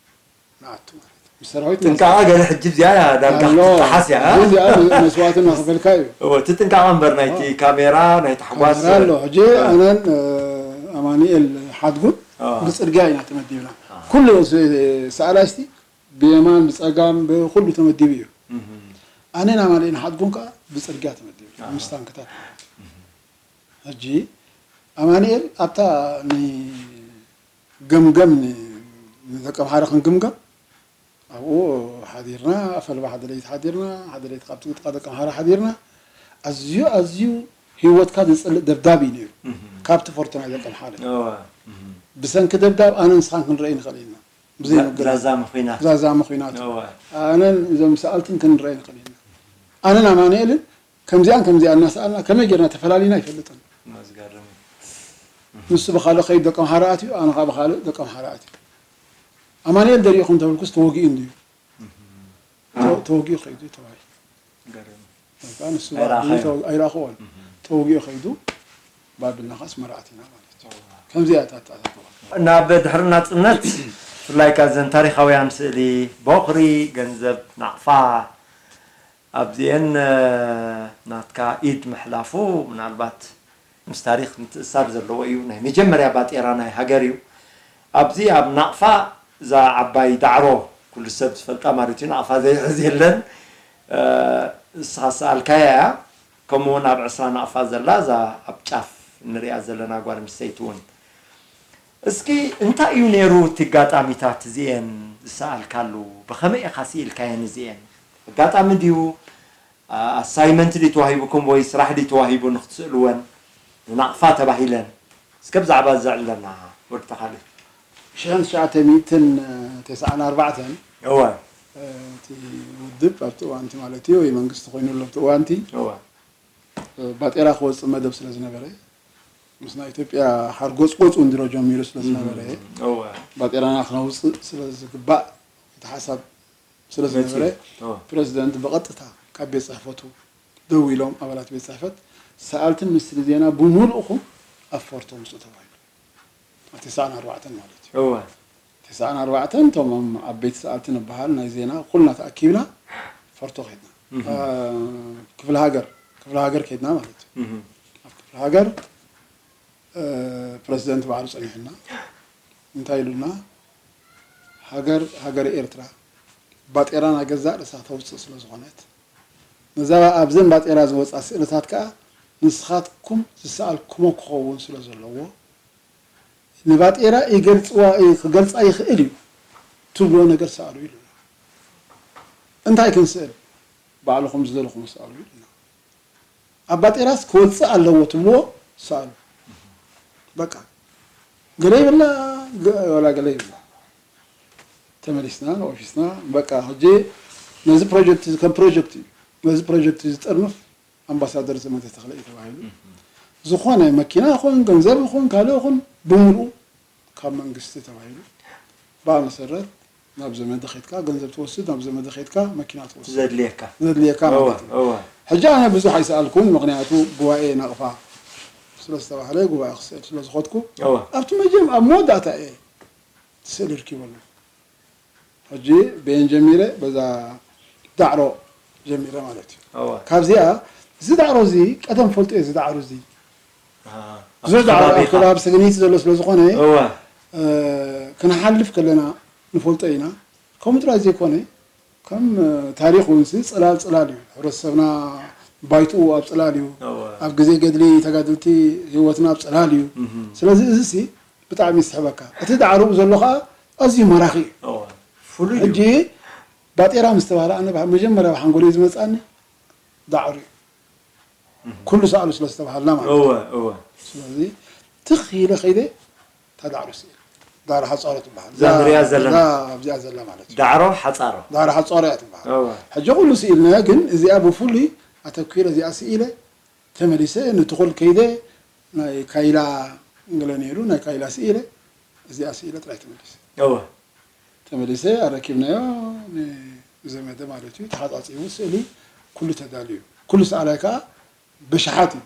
ንኣቱ ማለት እዩ። ምስ ሰራዊት ጥንቃቐ ገለ ሕጂ እዚኣ እያ ዳርጋ ኣሎ። ክትጠሓስ እያ፣ እ? እዚኣ መስዋእቲ እናኸፈልካ እዩ። እወ፣ እቲ ጥንቃቐ እምበር ናይቲ ኣዎ። ካሜራ፣ ናይቲ ሓጓስ፣ ካሜራ ኣሎ። ሕጂ ኣዎ። ኣነን፣ እ፣ ኣማኑኤል ሓድጉን ኣዎ። ብጽርግያ ኢና ተመዲብና። ኣዎ። ኩሉ ስ-፣ ሰኣላስቲ ብየማን፣ ብጸጋም፣ ብኹሉ ተመዲቡ እዩ። እህ። ኣነን ኣማኑኤል ሓድጉን ከኣ ብጽርግያ ተመዲብና፣ ኣዎ። ምስ ታንክታት። እህ። ሕጂ ኣማኑኤል ኣብታ ን-፣ ገምገም ን-፣ ንደቂ ኣምሓራ ክንግምገም ኣብኡ ሓዲርና፣ ኣፈልባ ሓደ ለይቲ ሓዲርና፣ ሓደ ለይቲ ካብቲ ጥቃ ደቂ ኣምሓራ ሓዲርና። ኣዝዩ፣ ኣዝዩ ህይወትካ ዘጽልእ ደብዳብ እዩ ነይሩ። እህ። ካብቲ ፎርቶ ናይ ደቂ ኣምሓራ። እወ። እህ። ብሰንኪ ደብዳብ ኣነን ንስኻን ክንረኣይ ንኽእል ኢና። ብዘይ ዛ-፣ መገናኛ። ዛዛሚ ኹናት። ዛዛሚ ኹናት። እወ። ኣነን እዞም ሰኣልትን ክንረኣይ ንኽእል ኢና። ኣነን ኣማኑኤልን ከምዚኣን ከምዚኣን እናሰኣልና ከመይ ጌርና ተፈላሊና ኣይፈልጥን። ኣዝገርም እዩ። ንሱ ብኻልእ ከይዱ ደቂ ኣምሓራ ኣትዩ፣ ኣነ ኸኣ ብኻልእ ደቂ ኣምሓራ ኣትዩ። ኣማኑኤል ደሪእኹም ተብልኩስ ተወጊኡ እንድዩ። እህ። ተ-፣ ተወጊኡ ከይዱ ተባሂሉ። ገርም። በቃ ንሱ ኣይረኣኻዮን። ተወ-፣ ኣይረኣኽዎን። እህ። ተወጊኡ ከይዱ ባብልና ኸኣ ኣስመራ ኣቲና ማለት እዩ። ከምዚኣ እያ እታ ኣተኣታትዋ። ናብ ድሕሪ ናጽነት ብፍላይ ካብ እዘን ታሪኻውያን ስእሊ ቦኽሪ፣ ገንዘብ ናቕፋ፣ ኣብዚኤን፣ እ፣ ናትካ ኢድ ምሕላፉ ምናልባት ምስ ታሪኽ ምትእስሳር ዘለዎ እዩ። ናይ መጀመርያ ባጤራ ናይ ሃገር እዩ። ኣብዚ ኣብ ናቕፋ እዛ ዓባይ ዳዕሮ ኩሉ ሰብ ዝፈልጣ ማለት እዩ፣ ናቕፋ ዘይሕዝ የለን። እ፣ ንስኻ ዝሰኣልካያ እያ። ከምኡ እውን ኣብ ዕስራ ናቕፋ ዘላ እዛ ኣብ ጫፍ እንሪኣ ዘለና ጓል ኣንስተይቲ እውን። እስኪ እንታይ እዩ ነይሩ እቲ ኣጋጣሚታት እዚኤን ዝሰኣልካሉ? ብኸመይ ኢኻ ስኢልካየን እዚኤን? ኣጋጣሚ ድዩ? ኣ-፣ ኣሳይመንት ድዩ ተዋሂቡኩም ወይ ስራሕ ድዩ ተዋሂቡ ንክትስእልወን? ንናቕፋ ተባሂለን። እስከ ብዛዕባ እዚ ኣዕልለና ወዲ ተኻልእ። ሽሕን ትሽዓተ ሚእትን ተስዓን ኣርባዕተን እወ። እቲ ውድብ ኣብቲ እዋንቲ ማለት እዩ፣ ወይ መንግስቲ ኮይኑ ኣሎ ኣብቲ እዋንቲ። እወ። ባጤራ ክወጽእ መደብ ስለ ዝነበረ፣ ምስ ናይ ኢትዮጵያ ሓርጎጽጎጽ እውን ድሮ ጀሚሩ ስለ ዝነበረ፣ እም፣ እወ። ባጤራና ክነውጽእ ስለ ዝግባእ እቲ ሓሳብ ስለ ዝነበረ፣ መጺኡ። እወ። ፕረዚደንት ብቐጥታ ካብ ቤት ጽሕፈቱ ደዊሎም ኣባላት ቤት ጽሕፈት፣ ሰኣልትን ሚኒስትሪ ዜና ብምሉእኹም ኣብ ፎርቶ ምጹ ተባሂሉ። ኣብ ተስዓን ኣርባዕተን ማለት እዩ። እወ። ተስዓን ኣርባዕተን እቶም ዓበይቲ ሰኣልቲ ንበሃል ናይ ዜና ኩልና ተኣኪብና ፎርቶ ከድና። እህ። አ፣ ክፍለ ሃገር፣ ክፍለ ሃገር ከድና ማለት እዩ። እህ። ኣብ ክፍለ ሃገር፣ እ፣ ፕረዚደንት ባዕሉ ጸኒሑና። እንታይ ኢሉና? ሃገር፣ ሃገረ ኤርትራ ባጤራ ናይ ገዛእ ርእሳ ተውጽእ ስለ ዝኾነት፣ ነዛ ኣብዘን ባጤራ ዝወጻ ስእልታት ከኣ ንስኻትኩም ዝሰኣልኩሞ ክኸውን ስለ ዘለዎ፣ ንባጤራ ይገልጽዋ፣ ክገልጻ ይኽእል እዩ ትብልዎ ነገር ሰኣሉ ኢሉና። እንታይ ክንስእል? ባዕልኹም ዝደለኹም ሰኣሉ ኢሉና። ኣብ ባጤራስ ክወጽእ ኣለዎ ትብልዎ ሰኣሉ። በቃ። ገለ ይብላ፣ ገ-፣ ወላ ገለ ይብላ። ተመሊስና ንኦፊስና፣ በቃ፣ ሕጂ ነዚ ፕሮጀክት እዚ ከም ፕሮጀክት እዩ። ነዚ ፕሮጀክት እዚ ዝጥርንፍ ኣምባሳደር ዘመተ ተኽለ እዩ ተባሂሉ። እህ። ዝኾነ መኪና ይኹን፣ ገንዘብ ይኹን፣ ካልእ ይኹን፣ ብምልኡ ካብ መንግስቲ ተባሂሉ። ብኣ መሰረት ናብ ዘመደ ኬድካ፣ ገንዘብ ትወስድ፣ ናብ ዘመደ ኬድካ፣ መኪና ትወስድ። ዘድልየካ። ዘድልየካ እወ፣ ማለት እዩ። እወ። ሕጂ ኣነ ብዙሕ ኣይሰኣልኩን፣ ምኽንያቱ ጉባኤ ናቕፋ ስለ ዝተባህለ፣ ጉባኤ ክስእል ስለ ዝኾድኩ፣ እወ። ኣብቲ መጀም-፣ ኣብ መወዳእታ እየ ስእሊ ርኪበሉ። ሕጂ በየን ጀሚረ፣ በዛ ዳዕሮ ጀሚረ ማለት እዩ። እወ። ካብዚኣ፣ እዚ ዳዕሮ እዚ ቀደም ፈልጦ እየ፣ እዚ ዳዕሮ እዚ። ኣሃ። ብዙሕ ኣብቲ ዳዕሮ ኣብ ከባቢኻ። ከባቢ ሰገነይቲ ዘሎ ስለ ዝኾነ፣ እወ። እ፣ ክንሓልፍ ከለና ንፈልጦ ኢና። ከምኡ ጥራይ ዘይኮነ፣ ከም፣ እ፣ ታሪኽ እውን ሲ ጽላል ጽላል እዩ። ሕብረተሰብና ባይትኡ ኣብ ጽላል እዩ። እወ። ኣብ ግዜ ገድሊ ተጋደልቲ ህይወትና ኣብ ጽላል እዩ። እህ። ስለዚ እዚ ሲ ብጣዕሚ ይስሕበካ። እቲ ዳዕሮኡ ዘሎ ኸኣ ኣዝዩ ማራኺ እዩ። እወ። ፍሉይ እዩ። ሕጂ ባጤራ ምስ ተባህለ፣ ኣነ ብሓ-፣ መጀመርያ ኣብ ሓንጎለይ ዝመጽኣኒ ዳዕሮ እዩ። እህ። ኩሉ ሰኣሉ ስለ ዝተባሃልና ማለት እዩ። እወ፣ እወ። ስለዚ ትኽ ኢለ ከይደ፣ እታ ዳዕሮ ስኢል። ዳዕሮ ሓጻሮ ትበሃል። እዛ ንሪኣ ዘለና። እዛ ኣብዚኣ ዘላ ማለት እዩ። ዳዕሮ ሓጻሮ። ዳዕሮ ሓጻሮ እያ ትበሃል። እወ። ሕጂ ኩሉ ስኢልና፣ ግን እዚኣ ብፍሉይ ኣተኲረ እዚኣ ስኢለ፣ ተመሊሰ ንትኹል ከይደ፣ ናይ ካይላ ገለ ነይሩ፣ ናይ ካይላ ስኢለ፣ እዚኣ ስኢለ ጥራይ ተመሊሰ። እወ። ተመሊሰ ኣረኪብናዮ፣ ንዘመደ ማለት እዩ። ተሓጻጺቡ ስእሊ ኩሉ ተዳልዩ። ኩሉ ሰኣላይ ከኣ ብሽሓት እዩ።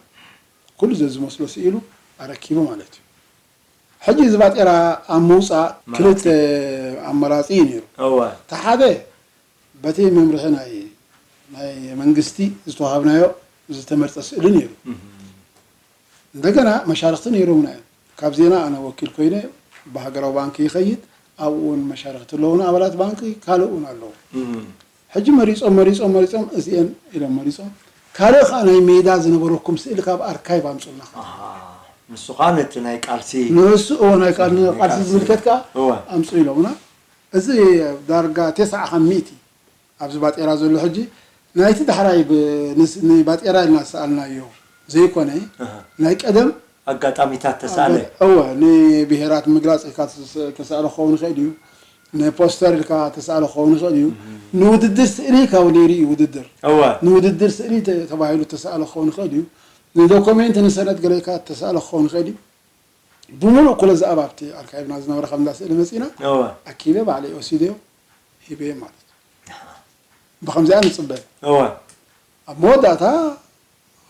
ኩሉ ዘዝመስሎ ስኢሉ ኣረኪቡ ማለት እዩ። ሕጂ እዚ ባጤራ ኣብ ምውጻእ ማራጺ። ክልተ ኣማራጺ እዩ ነይሩ። እወ። እቲ ሓደ በቲ መምርሒ ናይ፣ ናይ መንግስቲ ዝተዋሃብናዮ ዝተመርጸ ስእሊ ነይሩ። እህ። እንደገና መሻርኽቲ ነይሮምና እዮም። ካብ ዜና ኣነ ወኪል ኮይነ ብሃገራዊ ባንኪ ይኸይድ፣ ኣብኡ እውን መሻርኽቲ ኣለዉና፣ ኣባላት ባንኪ ካልእ እውን ኣለዉ። እህ። ሕጂ መሪጾም፣ መሪጾም፣ መሪጾም፣ እዚኤን ኢሎም መሪጾም። ካልእ ኸኣ ናይ ሜዳ ዝነበረኩም ስእሊ ካብ ኣርካይቭ ኣምጹልና። ኣሃ፣ ንሱ ኸኣ ነቲ ናይ ቃልሲ ንሱ፣ እዎ፣ ናይ ቃል-፣ ናይ ቃልሲ ቃልሲ። ዝምልከት ከኣ እወ። ኣምጹ ኢሎምና። እዚ ዳርጋ ተስዓ ካብ ሚእቲ ኣብዚ ባጤራ ዘሎ ሕጂ ናይቲ ዳሕራይ ብ-፣ ንስ-፣ ንባጤራ ኢልና ዝሰኣልናዮ ዘይኮነ፣ ኣሃ። ናይ ቀደም ኣጋጣሚታት ተሳእለ። ኣጋ-፣ እወ፣ ንብሄራት ምግላጽ ኢልካ ተስ-፣ ተሳእለ ክኸውን ይኽእል እዩ። ንፖስተር ኢልካ ተሳእለ ክኸውን ይኽእል እዩ። እህ። ንውድድር ስእሊ ካብ ነይሩ እዩ ውድድር። እወ። ንውድድር ስእሊ ተ-፣ ተባሂሉ ተሳእለ ክኸውን ይኽእል እዩ። ንዶኩሜንት ንሰነድ ገለ ኢልካ ተሳእለ ክኸውን ይኽእል እዩ። ብምሉእ ኩለ ዝኣብ ኣብቲ ኣርካይቭና ዝነበረ ከም እንዳ ስእሊ መጺና እወ። ኣኪበ ባዕለይ ወሲደዮ ሂበዮ ማለት እዩ። ብኸምዚኣ ንጽበ። እወ። ኣብ መወዳእታ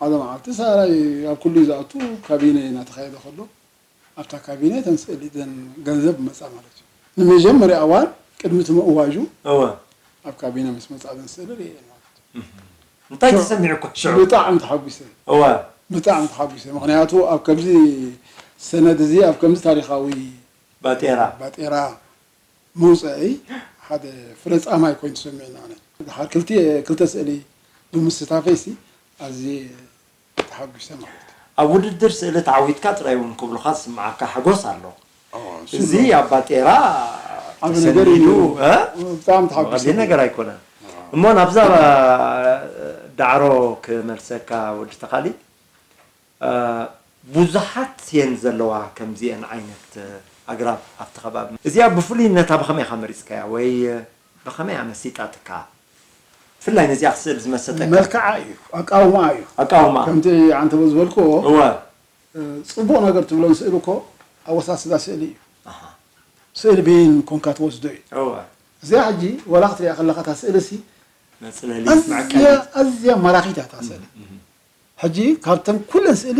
ሓደ መዓልቲ ሰኣላይ ኣብ ኩሉ እዩ ዝኣቱ፣ ካቢነ እናተኻየደ ከሎ ኣብታ ካቢነ እተን ስእሊ እተን ገንዘብ መጻ ማለት እዩ። ንመጀመርያ እዋን ቅድሚ እቲ ምእዋጁ እወ። ኣብ ካቢነ ምስ መጻ እተን ስእሊ ርእየን ማለት እዩ። እህ። እንታይ ሽዑ ተሰሚዑካ ሽዑ? ብጣዕሚ ተሓጒሰ። እወ። ብጣዕሚ ተሓጒሰ። ምኽንያቱ ኣብ ከምዚ ሰነድ እዚ፣ ኣብ ከምዚ ታሪኻዊ ባጤራ። ባጤራ ምውፀአይ ሓደ ፍረ ፃማይ ኮይኑ ተሰሚዑኒ ኣነ። ድሓር ክልተ፣ ክልተ ስእሊ ብምስታፈይሲ ኣዝየ ተሓጒሰ ማለት እዩ። ኣብ ውድድር ስእሊ ተዓዊትካ ጥራይ እውን ክብሉኻ ዝስምዓካ ሓጎስ ኣሎ። ኦ፣ እሱ እዚ ነው። ኣብ ባጤራ ዓቢ ነገር ተሰኒዱ፣ እዩ። እ? ብጣዕሚ ተሓጒሰ። ቀሊል ነገር ኣይኮነን። እሞ ናብዛ ዳዕሮ ክመልሰካ ወዲ ተኻሊ፣ እ፣ ብዙሓት እየን ዘለዋ ከምዚአን ዓይነት ኣግራብ ኣብቲ ከባቢ። እዚኣ ብፍሉይነታ ብኸመይ ኢኻ መሪጽካያ ወይ ብኸመይ እያ መሲጣትካ? ብፍላይ ነዚኣ ክትስእል ዝመሰጠካ? መልክዓ እዩ፣ ኣቃውማኣ እዩ። ኣቃውማ። ከምቲ ዓንተቦ ዝበልክዎ፣ እወ። እ፣ ጽቡቕ ነገር ትብሎን ስእሊ እኮ ኣወሳስዳ ስእሊ እዩ። ኣሃ። ስእሊ በይን ኮንካ ትወስዶ እዩ። እወ። እዚኣ ሕጂ ወላ ክትሪኣ ከለኻ እታ ስእሊ ሲ መጽለሊ ኣዝያ፣ ይስምዓካ እዩ። ኣዝያ ማራኺት እያ እታ ስእሊ። እህ፣ እህ። ሕጂ ካብተን ኩለን ስእሊ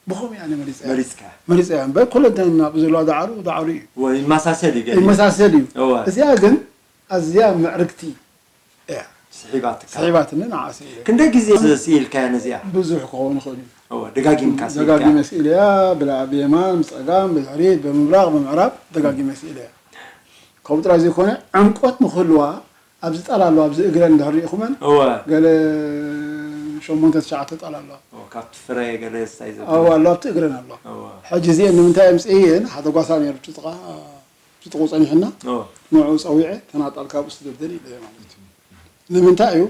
ብኸምኡ እየ ኣነ መሪጸያ። መሪጽካ። መሪጸያ እምበር ኩለን እተን ኣብኡ ዘለዋ ዳዕሮ፣ ዳዕሮ እዩ። ወይ ይመሳሰል እዩ ገሊኡ። ይመሳሰል እዩ። እወ። እዚኣ ግን ኣዝያ ምዕርግቲ እያ። ስሒባትካ። ስሒባትኒ ንዓ ስኢለ። ክንደይ ግዜ ስኢልካያ ነዚኣ? ብዙሕ ክኸውን ይኽእል እዩ። እወ፣ ደጋጊምካ ስኢልካያ? ደጋጊመ ስኢለያ፣ ብላ-፣ ብየማን፣ ብጸጋም፣ ብድሕሪት፣ ብምብራቕ፣ ብምዕራብ ደጋጊመ ስኢለያ። ከምኡ ጥራይ ዘይኮነ ዕምቆት ንክህልዋ ኣብዚ ጣል ኣሎ፣ ኣብዚ እግረን እንድሕር ርኢኹመን፣ እወ። ገለ ሸሞንተ ትሽዓተ ጣል ኣለዋ። እወ፣ ካብቲ ፍረ ገለ ዝታይ ዘብሎ። እወ፣ ኣሎ፣ ኣብቲ እግረን ኣሎ። እወ። ሕጂ እዚአን ንምንታይ ኣምፅኤየን? ሓደ ጓሳ ነይሩ፣ እቲ ጥቓ፣ እቲ ጥቑ ፀኒሕና፣ እወ። ንዕኡ ፀዊዐ፣ ተናጣል ካብኡ ስደደን ኢለዮ ማለት እዩ። ንምንታይ እዩ?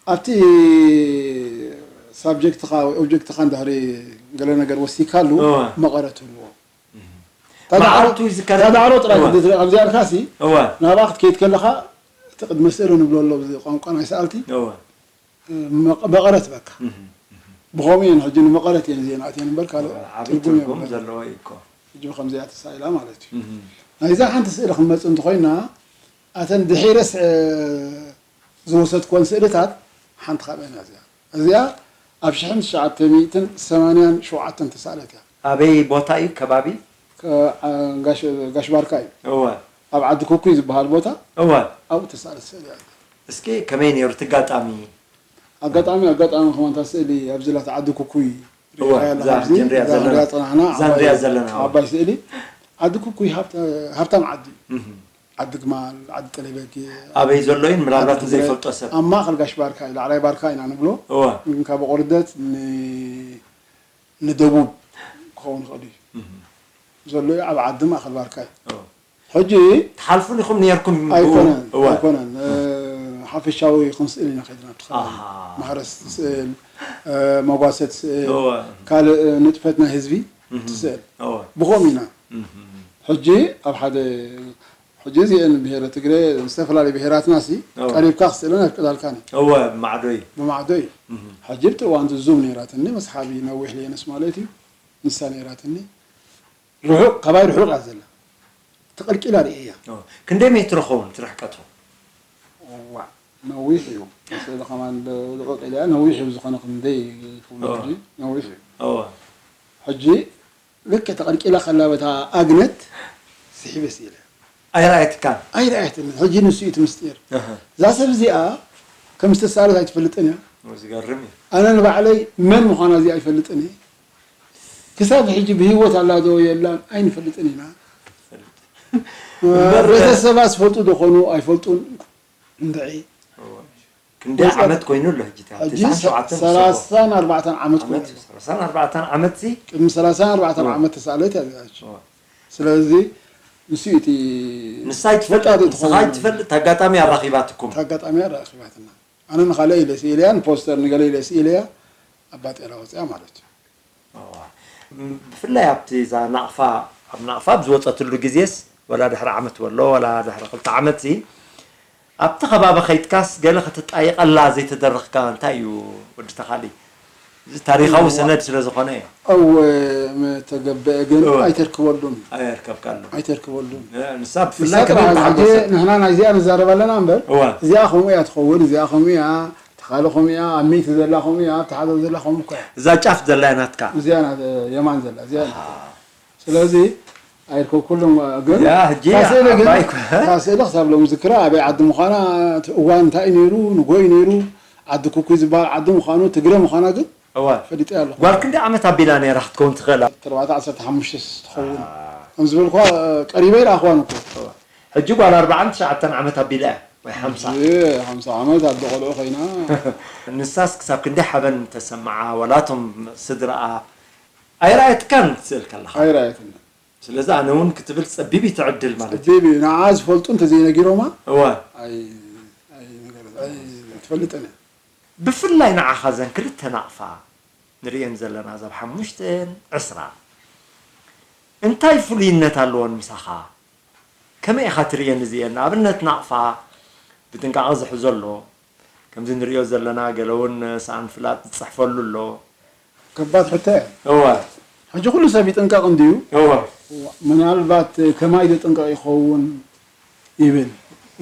ኣብቲ ሳብጀክትኻ ወይ ኦብጀክትኻ እንድሕሪ ገለ ነገር ወሲካሉ፣ እወ። መቐረት ህልዎ። እህ። ተዳዕሮ፣ መዓልቱ ይዝከር? ተዳዕሮ ጥራይ እወ። ክትዝክር፣ ኣብዚኣ ኢልካሲ፣ እወ። ናብኣ ክትከይድ ከለኻ፣ እቲ ቅድመ ስእሊ ንብሎ ኣሎ፣ ብዚ ቋንቋ ናይ ሰኣልቲ፣ እወ። መቐ-፣ መቐረት በቃ። እህ፣ እህ። ብኸምኡ እየን፣ ሕጂ ንመቐረት እየን እዚአን ኣትየን እምበር፣ ካልእ ዓብዪ ትርጉም ትርጉም የብለን። ዘለዎ እዩ እኮ። ሕጂ ብኸምዚኣ ተሳኢላ ማለት እዩ። እህ። ናይዛ ሓንቲ ስእሊ ክንመጽእ እንተኾይና፣ ኣተን ድሒረ ስ-፣ ዝወሰድኩወን ስእልታት ሓንቲ ካብአን እያ እዚኣ። እዚኣ ኣብ ሽሕን ትሽዓተ ሚእትን ሰማንያን ሸውዓተን ተሳእለት እያ። ኣበይ ቦታ እዩ ከባቢ? ከ-፣ ዓ-፣ ጋሽ፣ ጋሽ ባርካ እዩ። እወ። ኣብ ዓዲ ኩኩይ ዝበሃል ቦታ እወ። ኣብኡ ተሳእለት ስእሊ እያ። እስኪ ከመይ ነይሩ እቲ ኣጋጣሚ? ኣጋጣሚ ኣጋጣሚ ከማን እታ ስእሊ ኣብዚ ላታ ዓዲ ኩኩይ እወ፣ ሪኢኻያ ኣለኻ እዛ ኣብዚ? ሕጂ ንሪኣ እዛ ዘለና። ንሪኣ ጸናሕና እዛ ዓባይ- ንሪኣ ዘለና፣ እወ። ዓባይ ስእሊ ዓዲ ኩኩይ ሃብታ- ሃብታም ዓዲ እዩ። እህ። ዓዲ ግማል፣ ዓዲ ጠለይ በጊዕ፣ ኣበይ ዘሎ እዩ? ምናልባት ዓዲ ዘይፈልጦ ትግራይ። ሰብ። ኣብ ማእኸል ጋሽ ባርካ እዩ፣ ላዕላይ ባርካ ኢና ንብሎ። እወ። ግን ካብ ቆርደት ን- ንደቡብ ክኸውን ይኽእል እዩ። እህ። ዘሎ እዩ፣ ኣብ ዓዲ ማእኸል ባርካ እዩ። እወ። ሕጂ ትሓልፉን ኢኹም ነርኩም? ኣይኮነን እወ። ኣይኮነን እ፣ ሓፈሻዊ ክንስእል ኢና ከድና ኣብቲ ከባቢ ኣሃ። ማህረስ ትስእል እ፣ መጓሰ ትስእል እወ። ካልእ እ፣ ንጥፈት ናይ ህዝቢ እህ። ትስእል እወ። ብኸም ኢና እህ። ሕጂ ኣብ ሓደ ሕጂ እዚአን ብሄረ ትግረ ዝተፈላለዩ ብሄራትና ሲ እወ። ቀሪብካ ክስእለን ኣይፍቀዳልካን እዩ እወ፣ ማዕዶ እዩ። ብማዕዶ እዩ እህ። ሕጂ ብቲ እዋንቲ ዙም ነይራትኒ መስሓቢ ነዊሕ ለየነስ ማለት እዩ ንሳ ነይራትኒ ርሑቕ ካባይ ርሑቕ እያ ዘላ ተቐልቂላ ርእየ እያ እወ። ክንደይ ሜትሮ ኸውን እቲ ርሕቀቱ? ዋ ነዊሕ እዩ ስእሊ ከማን ልቕቕ ኢለ እያ ነዊሕ እዩ ዝኾነ ክንደይ ክብሎ እወ። ሕጂ ነዊሕ እዩ እወ። ሕጂ ልክዕ ተቐልቂላ ከላ በታ ኣግነት ስሒበ ስኢለ ኣይረኣየትካን? ኣይረኣየትኒ ሕጂ ንሱ እዩ እቲ ምስጢር እህ። እዛ ሰብ እዚኣ ከም ዝተሳለት ኣይትፈልጥን እያ ዝገርም እዩ። ኣነ ንባዕለይ መን ምዃና እዚኣ ኣይፈልጥን እየ ክሳብ ሕጂ ብህይወት ኣላ ዶ የላን ኣይንፈልጥን ኢና እምበር- ቤተሰባ ዝፈልጡ ዶ ኾኑ ኣይፈልጡን እንድዒ ክንደይ ዓመት ኮይኑ ኣሎ ሕጂ? ሕጂ ተስዓን ሸውዓተን ሰላሳን ኣርባዕተን ዓመት ኮይኑ ዓመት፣ ሰላሳን ኣርባዕተን ዓመት ሲ? ቅድሚ ሰላሳን ኣርባዕተን እወ። ዓመት ተሳእለት እያ እዚኣ ሕጂ እወ። ስለዚ ንሱ እዩ እቲ ንሳ ይትፈልጥ ወጣት ንስኻ ትኸውን። ይትፈልጥ ኣጋጣሚ ኣራኺባትኩም። እቲ ኣጋጣሚ ኣራኺባትና ኣነ ንኻልእ ኢለ ስኢለያ ንፖስተር ንገለ ኢለ ስኢለያ ኣባ ጤራ ወፅያ ማለት እዩ እወ። ብፍላይ ኣብቲ እዛ ናቕፋ ኣብ ናቕፋ ኣብ ዝወፀትሉ ግዜስ ወላ ድሕሪ ዓመት ወሎ ወላ ድሕሪ ክልተ ዓመት ሲ ኣብቲ ከባቢ ከይድካስ ገለ ክትጣየቐላ ዘይተደረኽካ እንታይ እዩ ወዲ ተኻሊ? እዚ ታሪኻዊ ሰነድ ስለ ዝኾነ እዩ። እወ ምተገበአ ግን እወ። ኣይተርክበሉን ኣየርከብካሉ። ኣይተርክበሉን ንሳ ንሳ ብፍላይ ጥራሕ ከመይ ሕጂ ተሓጎሰት? ንሕና ናይዚኣ ንዛረብ ኣለና እምበር እወ። እዚኣ ከምኡ እያ ትኸውን እዚኣ ከምኡ እያ ተኻሊ ከምኡ እያ ኣብ ሚይቲ ዘላ ከምኡ እያ ኣብ ተሓዛ ዘላ ከምኡ እኮ እያ እዛ ጫፍ ዘላ እያ ናትካ። እዚኣ ናት የማን ዘላ እዚኣ ናት ስለዚ ኣይርከብኩሉን ግን ያ፣ ሕጂ እታ ስእሊ ግን ዓባይ እኮ። እታ ስእሊ ክሳብ ሎም ዝክራ ኣበይ ዓዲ ምዃና እቲ እዋን እንታይ እዩ ነይሩ ንጎይ ነይሩ ዓዲ ኩኩይ ዝበሃል ዓዲ ምዃኑ ትግረ ምዃና ግን እወ። ፈሊጠ ኣለኹ ጓል ክንደይ ዓመት ኣቢላ ነይራ ክትከውን ትኽእል? ተርባዕተ ዓሰርተ ሓሙሽተ ትኸውን ከም ዝበልኳ ቀሪበ ይረኣኽዋን እኮ ሕጂ ጓል ኣርባዓን ትሽዓተን ዓመት ኣቢላ እያ ወይ ሓምሳ። ሓምሳ ዓመት ኣደ ቆልዑ ኮይና ንሳስ ክሳብ ክንደይ ሓበን ተሰምዓ? ወላቶም ስድራኣ ኣይረኣየትካን ክትስእል ከለኻ? ኣይረኣየትን ስለዚ ኣነ እውን ክትብል ጸቢብ እዩ ትዕድል ማለት እዩ። ጸቢብ እዩ ንዓ ዝፈልጡ እንተዘይነጊሮማ እወ። ኣይ- ኣይነገረት- ኣይትፈልጥን እያ ብፍላይ ንዓኻ ዘን ክልተ ናቕፋ ንርእየን ዘለና እዛ ብ ሓሙሽተን ዕስራ እንታይ ፍሉይነት ኣለዎን ምሳኻ? ከመይ ኢኻ ትርእየን እዚኤን? ንኣብነት ናቕፋ ብጥንቃቐ ዝሕዞ ኣሎ። ከምዚ ንርእዮ ዘለና ገለ እውን ሰኣን ፍላጥ ዝጽሕፈሉ ኣሎ። ከባድ ሕቶ እያ እወ ሕጂ ኩሉ ሰብ ይጥንቀቕ እንድዩ እወ ምናልባት ከማይ ዝጥንቀቕ ይኸውን ይብል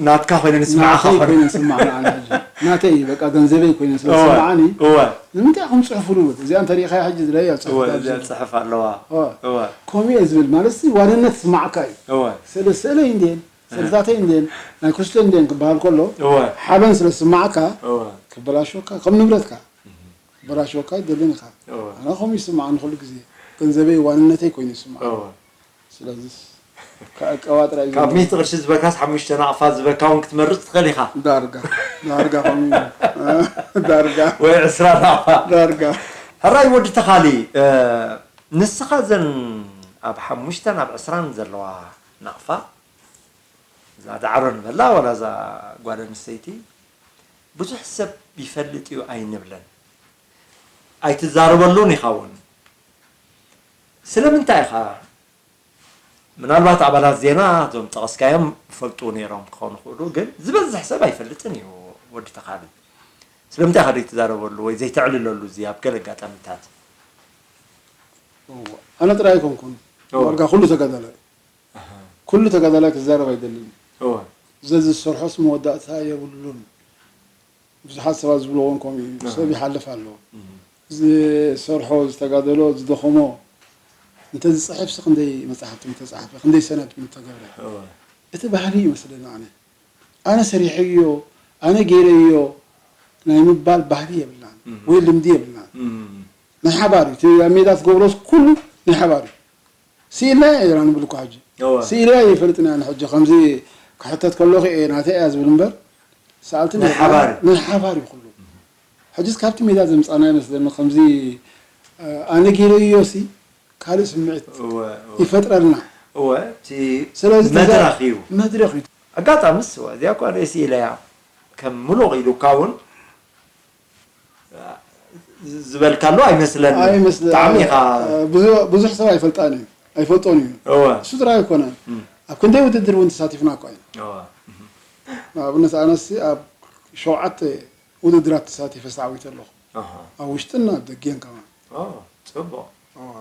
ናትካ ኮይነ ንስምዓኻ ናተይ ኾነ ኮይነ ዝስማዕ ንዓኒ ሕጂ ናተይ በቃ ገንዘበይ ኮይነ ስለ እወ ዝስምዓኒ እወ ንምንታይ ኢኹም ፅሕፉሉ እዚኣ እንተሪኢኻያ ሕጂ ዝለያ እወ ፅሕፍ እዚኣ ጽሕፍ ኣለዋ እወ እወ ከምኡ እየ ዝብል ማለት ሲ ዋንነት ዝስማዓካ እዩ እወ ስእለ ስእለይ እንድየን ስእልታተይ እንድየን ናይ ክስቶ እንድየን ክበሃል ከሎ እወ ሓበን ስለ ዝስማዓካ እወ ክበላሸወካ ከም ንብረትካ ክበላሸወካ ኣይደልን ኢኻ እወ ኣነ ከምኡ ይስማዓኒ ኩሉ ግዜ ገንዘበይ ዋንነተይ ኮይኑ ይስማዓኒ እወ ስለዚ ከዕቀባ ጥራይ እዩ ካብ ዘለዎ። ሚእቲ ቅርሺ ዝበካስ ሓሙሽተ ናቕፋ ዝበካ እውን ክትመርጽ ትኽእል ኢኻ። ዳርጋ ዳርጋ ከምኡ እዩ። ዳርጋ ወይ ዕስራ ናቕፋ። ዳርጋ ሕራይ ወዲ ተኻሊ፣ እ፣ ንስኻ እዘን ኣብ ሓሙሽተን ኣብ ዕስራን ዘለዋ ናቕፋ፣ እዛ ዳዕሮ ንበላ ዋላ እዛ ጓል ኣንስተይቲ፣ ብዙሕ ሰብ ይፈልጥ እዩ ኣይንብለን። ኣይትዛረበሉን ኢኻ እውን። ስለምንታይ ኢኻ? ምናልባት ኣባላት ዜና እዞም ጠቐስካዮም ይፈልጡ ነይሮም ክኾኑ ይኽእሉ፣ ግን ዝበዝሕ ሰብ ኣይፈልጥን እዩ ወዲ ተኻሊ። ስለምንታይ ኢኻ ዘይትዛረበሉ ወይ ዘይተዕልለሉ እዚ ኣብ ገለ ኣጋጣሚታት? እወ። ኣነ ጥራይ ኣይኮንኩን እወ። ዳርጋ ኩሉ ተጋዳላይ ኩሉ ተጋዳላይ ክዛረብ ኣይደልን እወ። ዘዝሰርሖስ መወዳእታ የብሉን ብዙሓት ሰባት ዝብልዎ እውን ከምኡ እዩ ሰብ ይሓልፍ ኣሎ ዝሰርሖ ዝተጋደሎ ዝደኸሞ እንተዝፅሕፍሲ ክንደይ መፅሓፍቲ ምተፃሕፈ ክንደይ ሰነድ ምተገብረ እወ። እቲ ባህሊ ይመስለኒ ኣነ ኣነ ሰሪሐዮ ኣነ ገይረዮ ናይ ምባል ባህሊ የብልናን፣ እም። ወይ ልምዲ የብልናን። እም። ናይ ሓባር እዩ። እቲ ኣብ ሜዳ ትገብሮስ ኩሉ ናይ ሓባር እዩ። ስኢልና ኢና ንብል እኮ ሕጂ። እወ። ስኢለ ኣይፈልጥን እየ ሕጂ። ከምዚ ክሕተት ከለኹ እየ ናተይ እያ ዝብል እምበር፣ ሰኣልቲ ናይ ሓባር እዩ። ናይ ሓባር እዩ ኩሉ። ሕጂስ ካብቲ ሜዳ ዘምጻና ይመስለኒ። ከምዚ፣ እ፣ ኣነ ገይረዮ ሲ ካልእ ስምዒት እወ፣ እወ። ይፈጥረልና። እወ፣ እቲ ስለዚ ተዛ-፣ መድረኽ እዩ። መድረኽ እዩ። ኣጋጣምስ፣ እወ፣ እዚኣ እኳ ርእሲ ኢለያ። ከም ምሉቕ ኢሉካ እውን ዝበልካሉ ኣይመስለኒ። ኣይመስለ-፣ ብጣዕሚ ኢኻ ብዙ-፣ ብዙሕ ሰብ ኣይፈልጣን እዩ፣ ኣይፈልጦን እዩ። እወ። እሱ ጥራይ ኣይኮነን። እም። ኣብ ክንደይ ውድድር እውን ተሳቲፍና እኳ እዩ። እወ። ንኣብነት ኣነሲ ኣብ ሸውዓተ ውድድራት ተሳቲፈ ተዓዊተ ኣለኹ። ኣሃ። ኣብ ውሽጥን ኣብ ደገን ከማን። ኦ፣ ጽቡቕ። እወ።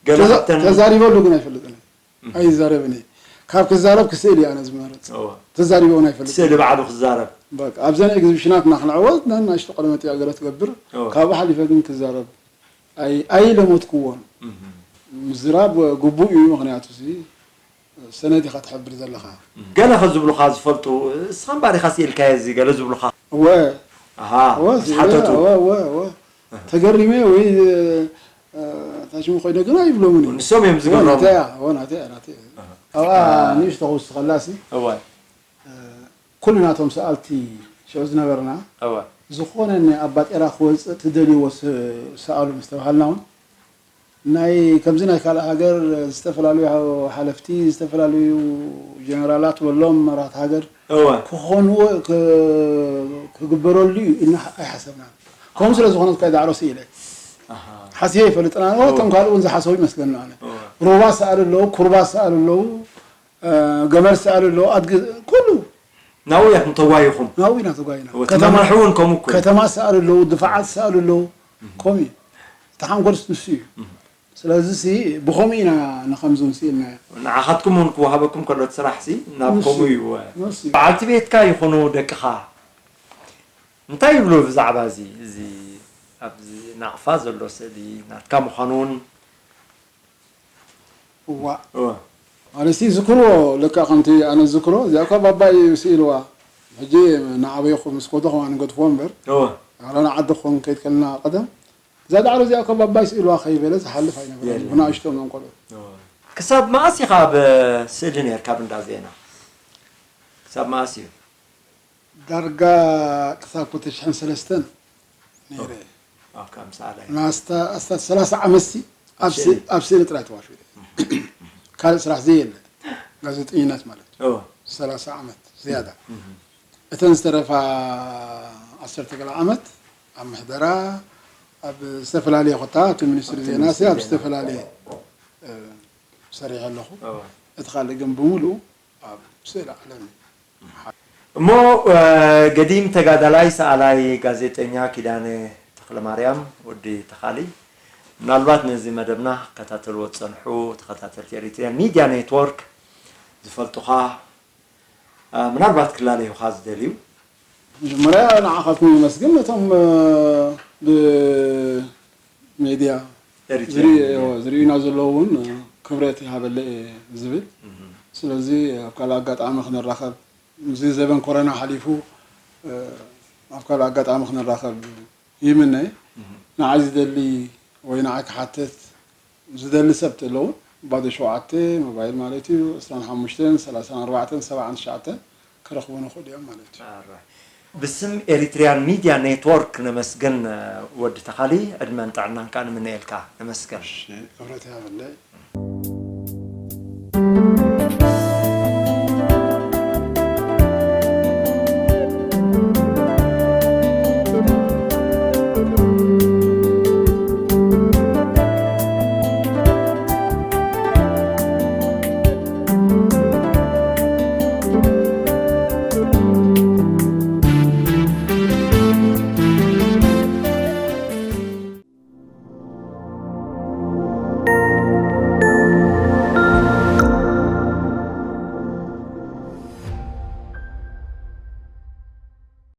ገለ ተዛ-፣ ካብተን ተዛሪበሉ ግን ኣይፈልጥን። እም። ኣይዛረብን እየ። ካብ ክዛረብ ክስእል እየ ኣነ ዝመርጽ። እወ። ተዛሪበ እውን ኣይፈልጥን። ስእሊ ባዕሉ ክዛረብ። በቃ፣ ኣብዘን ኤግዚቢሽናት እና ክንዕወት፣ ነናሽቱ ቀለመ ጥያ ገለ ትገብር። እወ። ካብኡ ሓሊፈ ግን ክዛረብ ኣይ-፣ ኣይለመድክዎን። እም። ምዝራብ ግቡእ እዩ፣ ምኽንያቱ እዚ ሰነድ ኢኻ ትሕብር ዘለኻ። ገለ ከ ዝብሉኻ ዝፈልጡ፣ እስኻ እምበኣር ኢኻ ስኢልካዮ እዚ ገለ ዝብሉኻ? እወ። ኣሃ፣ እወ፣ ምስ ስኢለ፣ ሓተቱ። እወ፣ እወ፣ እወ። ተገሪመ ወይ፣ እ፣ ታሽሙ ኮይነ ግን ኣይብሎምን እዩ። ንሶም እዮም እወ፣ ዝገብሮም። ናተይ እያ፣ እወ፣ ናተይ እያ፣ ናተይ እያ። ኣሃ። ኣብኣ ኣታ ንእሽቶ ክውስኸላሲ፣ እወ። እ፣ ኩሉ ናቶም ሰኣልቲ ሽዑ ዝነበርና፣ እወ። ዝኾነ ናይ ኣባጤራ ክወፅእ ትደልይዎ ስ-፣ ሰኣሉ ምስ ተባሃልና እውን፣ ናይ ከምዚ ናይ ካልእ ሃገር ዝተፈላለዩ ሓለፍቲ፣ ዝተፈላለዩ ጀነራላት በሎም መራሕቲ ሃገር እወ። ክኾንዎ፣ ክ-፣ ክግበረሉ እዩ ኢልና ኣይሓሰብናን። ከምኡ ስለ ዝኾነ፣ እስከ ዳዕሮ ስኢለ ኣሃ። ሓሲበ ይፈልጥና። እወ። እቶም ካልእ እውን ዝሓሰቡ ይመስለኒ ኣነ። እወ። ሩባ ሰኣሉ ኣለዉ፣ ኩርባ ሰኣሉ ኣለዉ፣ እ፣ ገመል ሰኣሉ ኣለዉ፣ ኣድጊ፣ ኩሉ። ናብኡ ኢኹም ተጓይኹም? ናብኡ ኢና ተጓይና። እወ፣ እቲ ከተማ፣ መምርሒ እውን ከምኡ እኮ እዩ። ከተማ ሰኣሉ ኣለዉ፣ ድፋዓት ሰኣሉ ኣለዉ። እም። ከምኡ እዩ። እቲ ሓንጎልስ ንሱ እዩ። እም። ስለዚ ሲ ብኸምኡ ኢና ንኸምዚ እውን ስኢልናዮ። ንዓኻትኩም እውን ክወሃበኩም ከሎ እቲ ስራሕ ሲ ናብ ንሱ ከምኡ እዩ። እዩ። ንሱ እዩ። በዓልቲ ቤትካ ይኹኑ ደቅኻ እንታይ ይብሉ ብዛዕባ እዚ፣ እዚ ኣብዚ ናቕፋ ዘሎ ስእሊ ናትካ ምዃኑ እውን? እዋእ። እወ። ኣነሲ ዝክርዎ ለካ ከምቲ ኣነ ዝክሮ፣ እዚኣ እኳ ባባይ እዩ ስኢልዋ። ሕጂ ንዓበይኹም ምስ ኮተኹም ኣነ ገድፍዎ እምበር፣ እወ። ኣረ ንዓዲ ክኾን ከይድ ከለና ቀደም፣ እዛ ዳዕሮ እዚኣ እኳ ባባይ ስኢልዋ ከይበለ ዝሓልፍ ኣይነበረን። የለን። ብንኣሽቶም እዮም ቆልዑ። እወ። ክሳብ መኣስ ኢኻ ኣብ ስእሊ ነርካ ኣብ እንዳ ዜና? ክሳብ መኣስ እዩ? ዳርጋ ክሳብ ክልተ ሽሕን ሰለስተን ነይረ። ኣብ ከም ሰኣላይ። ናስታ-፣ ኣስታት ሰላሳ ዓመት ሲ ኣብ ኣብ ስ-፣ ስእሊ። ኣብ ስእሊ ጥራይ ተዋፊረ። ካልእ ስራሕ ዘየለ። ጋዜጠኝነት ማለት እዩ። እወ። ሰላሳ ዓመት ዝያዳ። እህ። እተን ዝተረፋ ዓሰርተ ገለ ዓመት ኣብ ምሕደራ፣ ኣብ ዝተፈላለየ ኮታ፣ እቲ ሚኒስትሪ ሚኒስትሪ ዜና ሲ ኣብ ዜና። ዝተፈላለየ፣ እ፣ ሰሪሐ ኣለኹ። እወ። እቲ ካልእ ግን ብምሉኡ ኣብ ስእሊ ዓለም እዩ። እሞ፣ እ፣ ገዲም ተጋዳላይ፣ ሰኣላይ፣ ጋዜጠኛ ኪዳነ ተኽለማርያም፣ ወዲ ተኻሊ፣ ምናልባት ነዚ መደብና ክከታተልዎ ዝጸንሑ ተኸታተልቲ ኤሪትርያን ሚድያ ኔትወርክ ዝፈልጡኻ፣ እ፣ ምናልባት ክላለዩኻ ዝደልዩ? መጀመርያ ንዓኻትኩም የመስግን፣ ነቶም፣ እ፣ ብ-፣ ሜድያ ኤሪትርያ ዝርኢ-፣ ሜድያ። ዝርእዩና ዘለዉ እውን ክብረት ይሃበለይ እየ ዝብል። እህ። ስለዚ ኣብ ካልእ ኣጋጣሚ ክንራኸብ፣ እዚ ዘበን ኮረና ሓሊፉ፣ እ፣ ኣብ ካልእ ኣጋጣሚ ክንራኸብ ይምነ። እህ። ንዓይ ዝደሊ ወይ ንዓይ ክሓትት ዝደሊ ሰብ ተለዉ፣ ባዶ ሸውዓተ ሞባይል ማለት እዩ፣ ዕስራን ሓሙሽተን፣ ሰላሳን ኣርባዕተን፣ ሰብዓን ትሽዓተን ክረኽቡ ንኽእሉ እዮም ማለት እዩ። ኣራይ። ብስም ኤሪትሪያን ሚድያ ኔትወርክ ነመስግን፣ ወዲ ተኻሊ፣ ዕድመን ጥዕናን ከኣ ንምነየልካ። ነመስግን። እሺ፣ ክብረት ይሃበለይ።